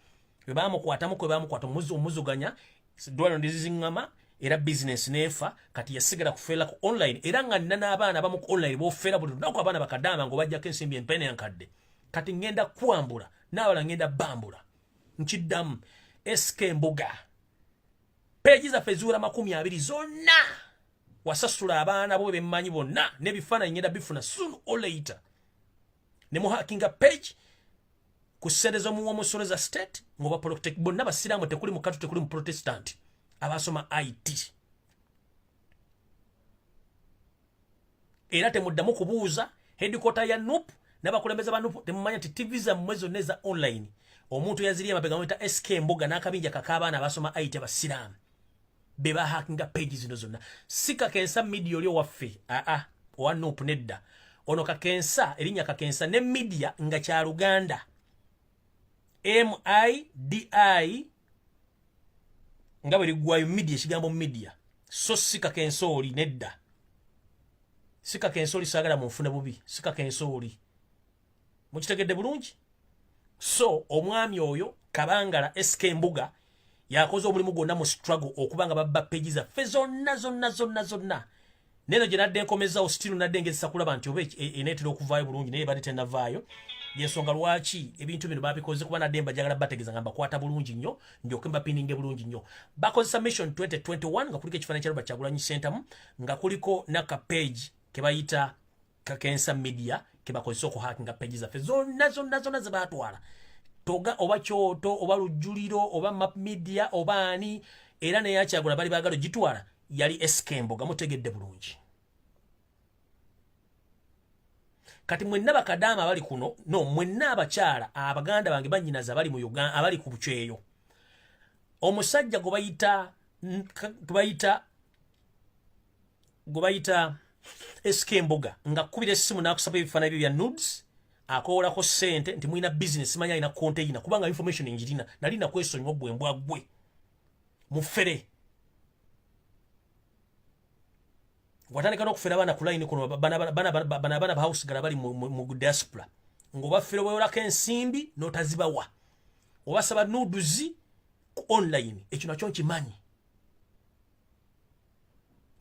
Speaker 1: bwe baamukwatamu kwe baamukwata omuzuganya ddwaliro ndiziziŋŋama era business neefa. Kati yasigala kufeera ku online, era nga nina n'abaana abamu ku online b'ofeera buli lunaku, abaana bakadaama ng'obajjako ensimbi empene enkadde. Kati ŋŋenda kwambula n'abala ŋŋenda bambula nkiddamu SK Mbuga, peegi zaffe eziwera 20 zonna wasasula abaana bo bemmanyi bonna n'ebifaananyi ŋŋenda bifuna soon or later ne muhakinga page ku ssente z'omuwa omusolo za state ng'oba protect bonna basiraamu, tekuli mukatu, tekuli mu protestant abasoma IT. Era temuddamu kubuuza headquarter ya NUP n'abakulembeze ba NUP, temumanya nti TV zammwe zonna eza online omuntu yaziri emabega muyita SK Mbuga n'akabinja kak'abaana abasoma IT abasiraamu be bahakinga page zino zonna. Si Kakensa Media oli owaffe aa owa NUP, nedda, ono Kakensa erinnya Kakensa ne media nga kya Luganda MIDI nga bwe liggwayo media, ekigambo media, so si Kakensa oli, nedda, si Kakensa oli, saagala munfune bubi, si Kakensa oli, mukitegedde bulungi. So omwami oyo Kabangala SK Mbuga yakoze omulimu gwonna mu struggle okuba nga babba page zaffe zonna zonna zonna zonna. Neno gye nadde nkomezaawo still nadde ngezesa kulaba nti oba eneetera okuvaayo bulungi, naye ebadde tennavaayo. Yensonga lwaki ebintu bino babikoze, kuba nadde mbajagala bategeeza nga mbakwata bulungi nnyo, ndyoke mbapininge bulungi nnyo. Bakozesa Mission 2021 nga kuliko ekifaananyi kya Robert Kyagulanyi Ssentamu, nga kuliko naka page ke bayita Kakensa Media ke bakozesa okuhakinga page zaffe zonna zonna zonna ze baatwala, toga oba kyoto oba lujjuliro oba map media oba ani, era neyakyagula bali baagala ogitwala yali SK Mbuga, mutegedde bulungi. Kati mwenna bakadaama abali kuno, no mwenna abakyala abaganda bange bannyinaze abali mu Uganda abali ku bukyeyo, omusajja gwe bayita SK Mbuga nga kkubira essimu n'akusaba ebifaananyi bye bya nudes, akoolako ssente nti mulina business, manyi alina container, kubanga information njirina, nali nakwesonyiwa gwe mbwa gwe mufere. Watandika n'okufera abaana ku line kuno, bana abaana bahausigala bali mu diaspora ng'obafere bwewolako ensimbi n'otazibawa, obasaba nudes ku online, ekyo nakyo nkimanyi.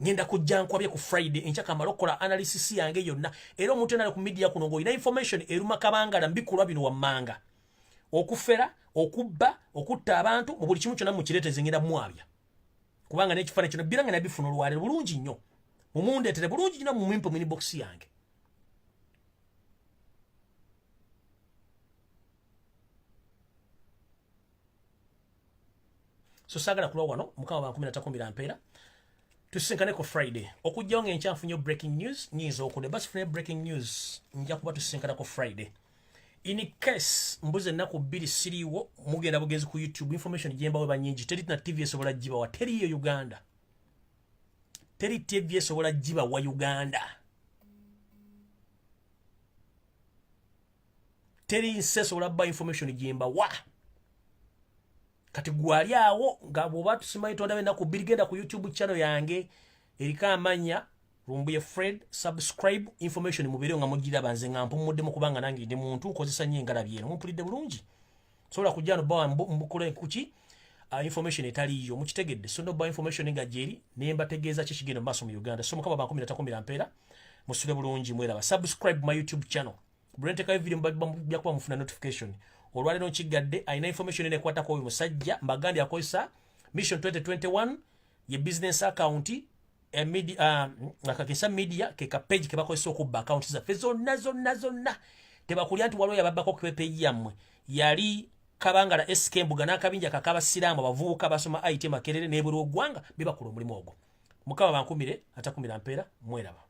Speaker 1: Ngenda kujja nkwabye ku Friday enkya kamala okukola analysis yange yonna. Era omuntu yenna ali ku media kuno ng'olina information eruma Kabangala mbikulwa bino wammanga, okufera, okubba, okutta abantu, mu buli kimu kyonna mukireeteze, ngenda mwabya, kubanga n'ekifaananyi kino birange nabifuna olwaleero bulungi nnyo, mumundeetere bulungi nnyo mumimpe mu inbox yange. So saagala kulwa wano, Mukama bankumira takumbira mpeera. Tusinkane ku Friday. Okujjawo ng'enkya nfunye breaking news, nyinza okudda. Basifune breaking news, nja kuba tusinkana ku Friday. In case mbuze ennaku 2 siriiwo, mugenda bugenzi ku YouTube. Information gyembawe banyingi, teri na TV esobola gibawa, teriyo Uganda, teri TV esobola gibawa Uganda, teri nsi esobola ba information gyembawa. Kati gwali awo nga bw'oba tusimanyi tondabe ennaku 2, genda ku YouTube channel yange eriko amanya Lumbuye Fred, subscribe, information mubeerewo nga mugiraba. Nze nga mpumuddemu kubanga nange ndi muntu, nkozesa nnyo engalabi eno. Mumpulidde bulungi? Sobola kujja no bawa mbukole kuki information etaliyo, mukitegedde? So no ba information nga gyeri ne mbategeeza ki kigenda mu maaso mu Uganda. So Mukama bankumira, takumira mpeera. Musule bulungi, mweraba. Subscribe my YouTube channel. Bwe ntekayo video byakuba mufuna notification. Olwaleero nkigadde, alina information enekwatako oyo musajja mbagambye akozesa Mission 2021 ye business account media, akakisa media ke ka page ke bakozesa okubba account zaffe zonna zonna zonna. Tebakulya nti waliwo yababbako ku page yammwe, yali Kabangala SK Mbuga n'akabinja kakabasiraamu abavubuka basoma IT Makerere n'ebweru w'eggwanga, bebakola omulimu ogwo. Mukama bankumire, atakumira mpeera. Mweraba.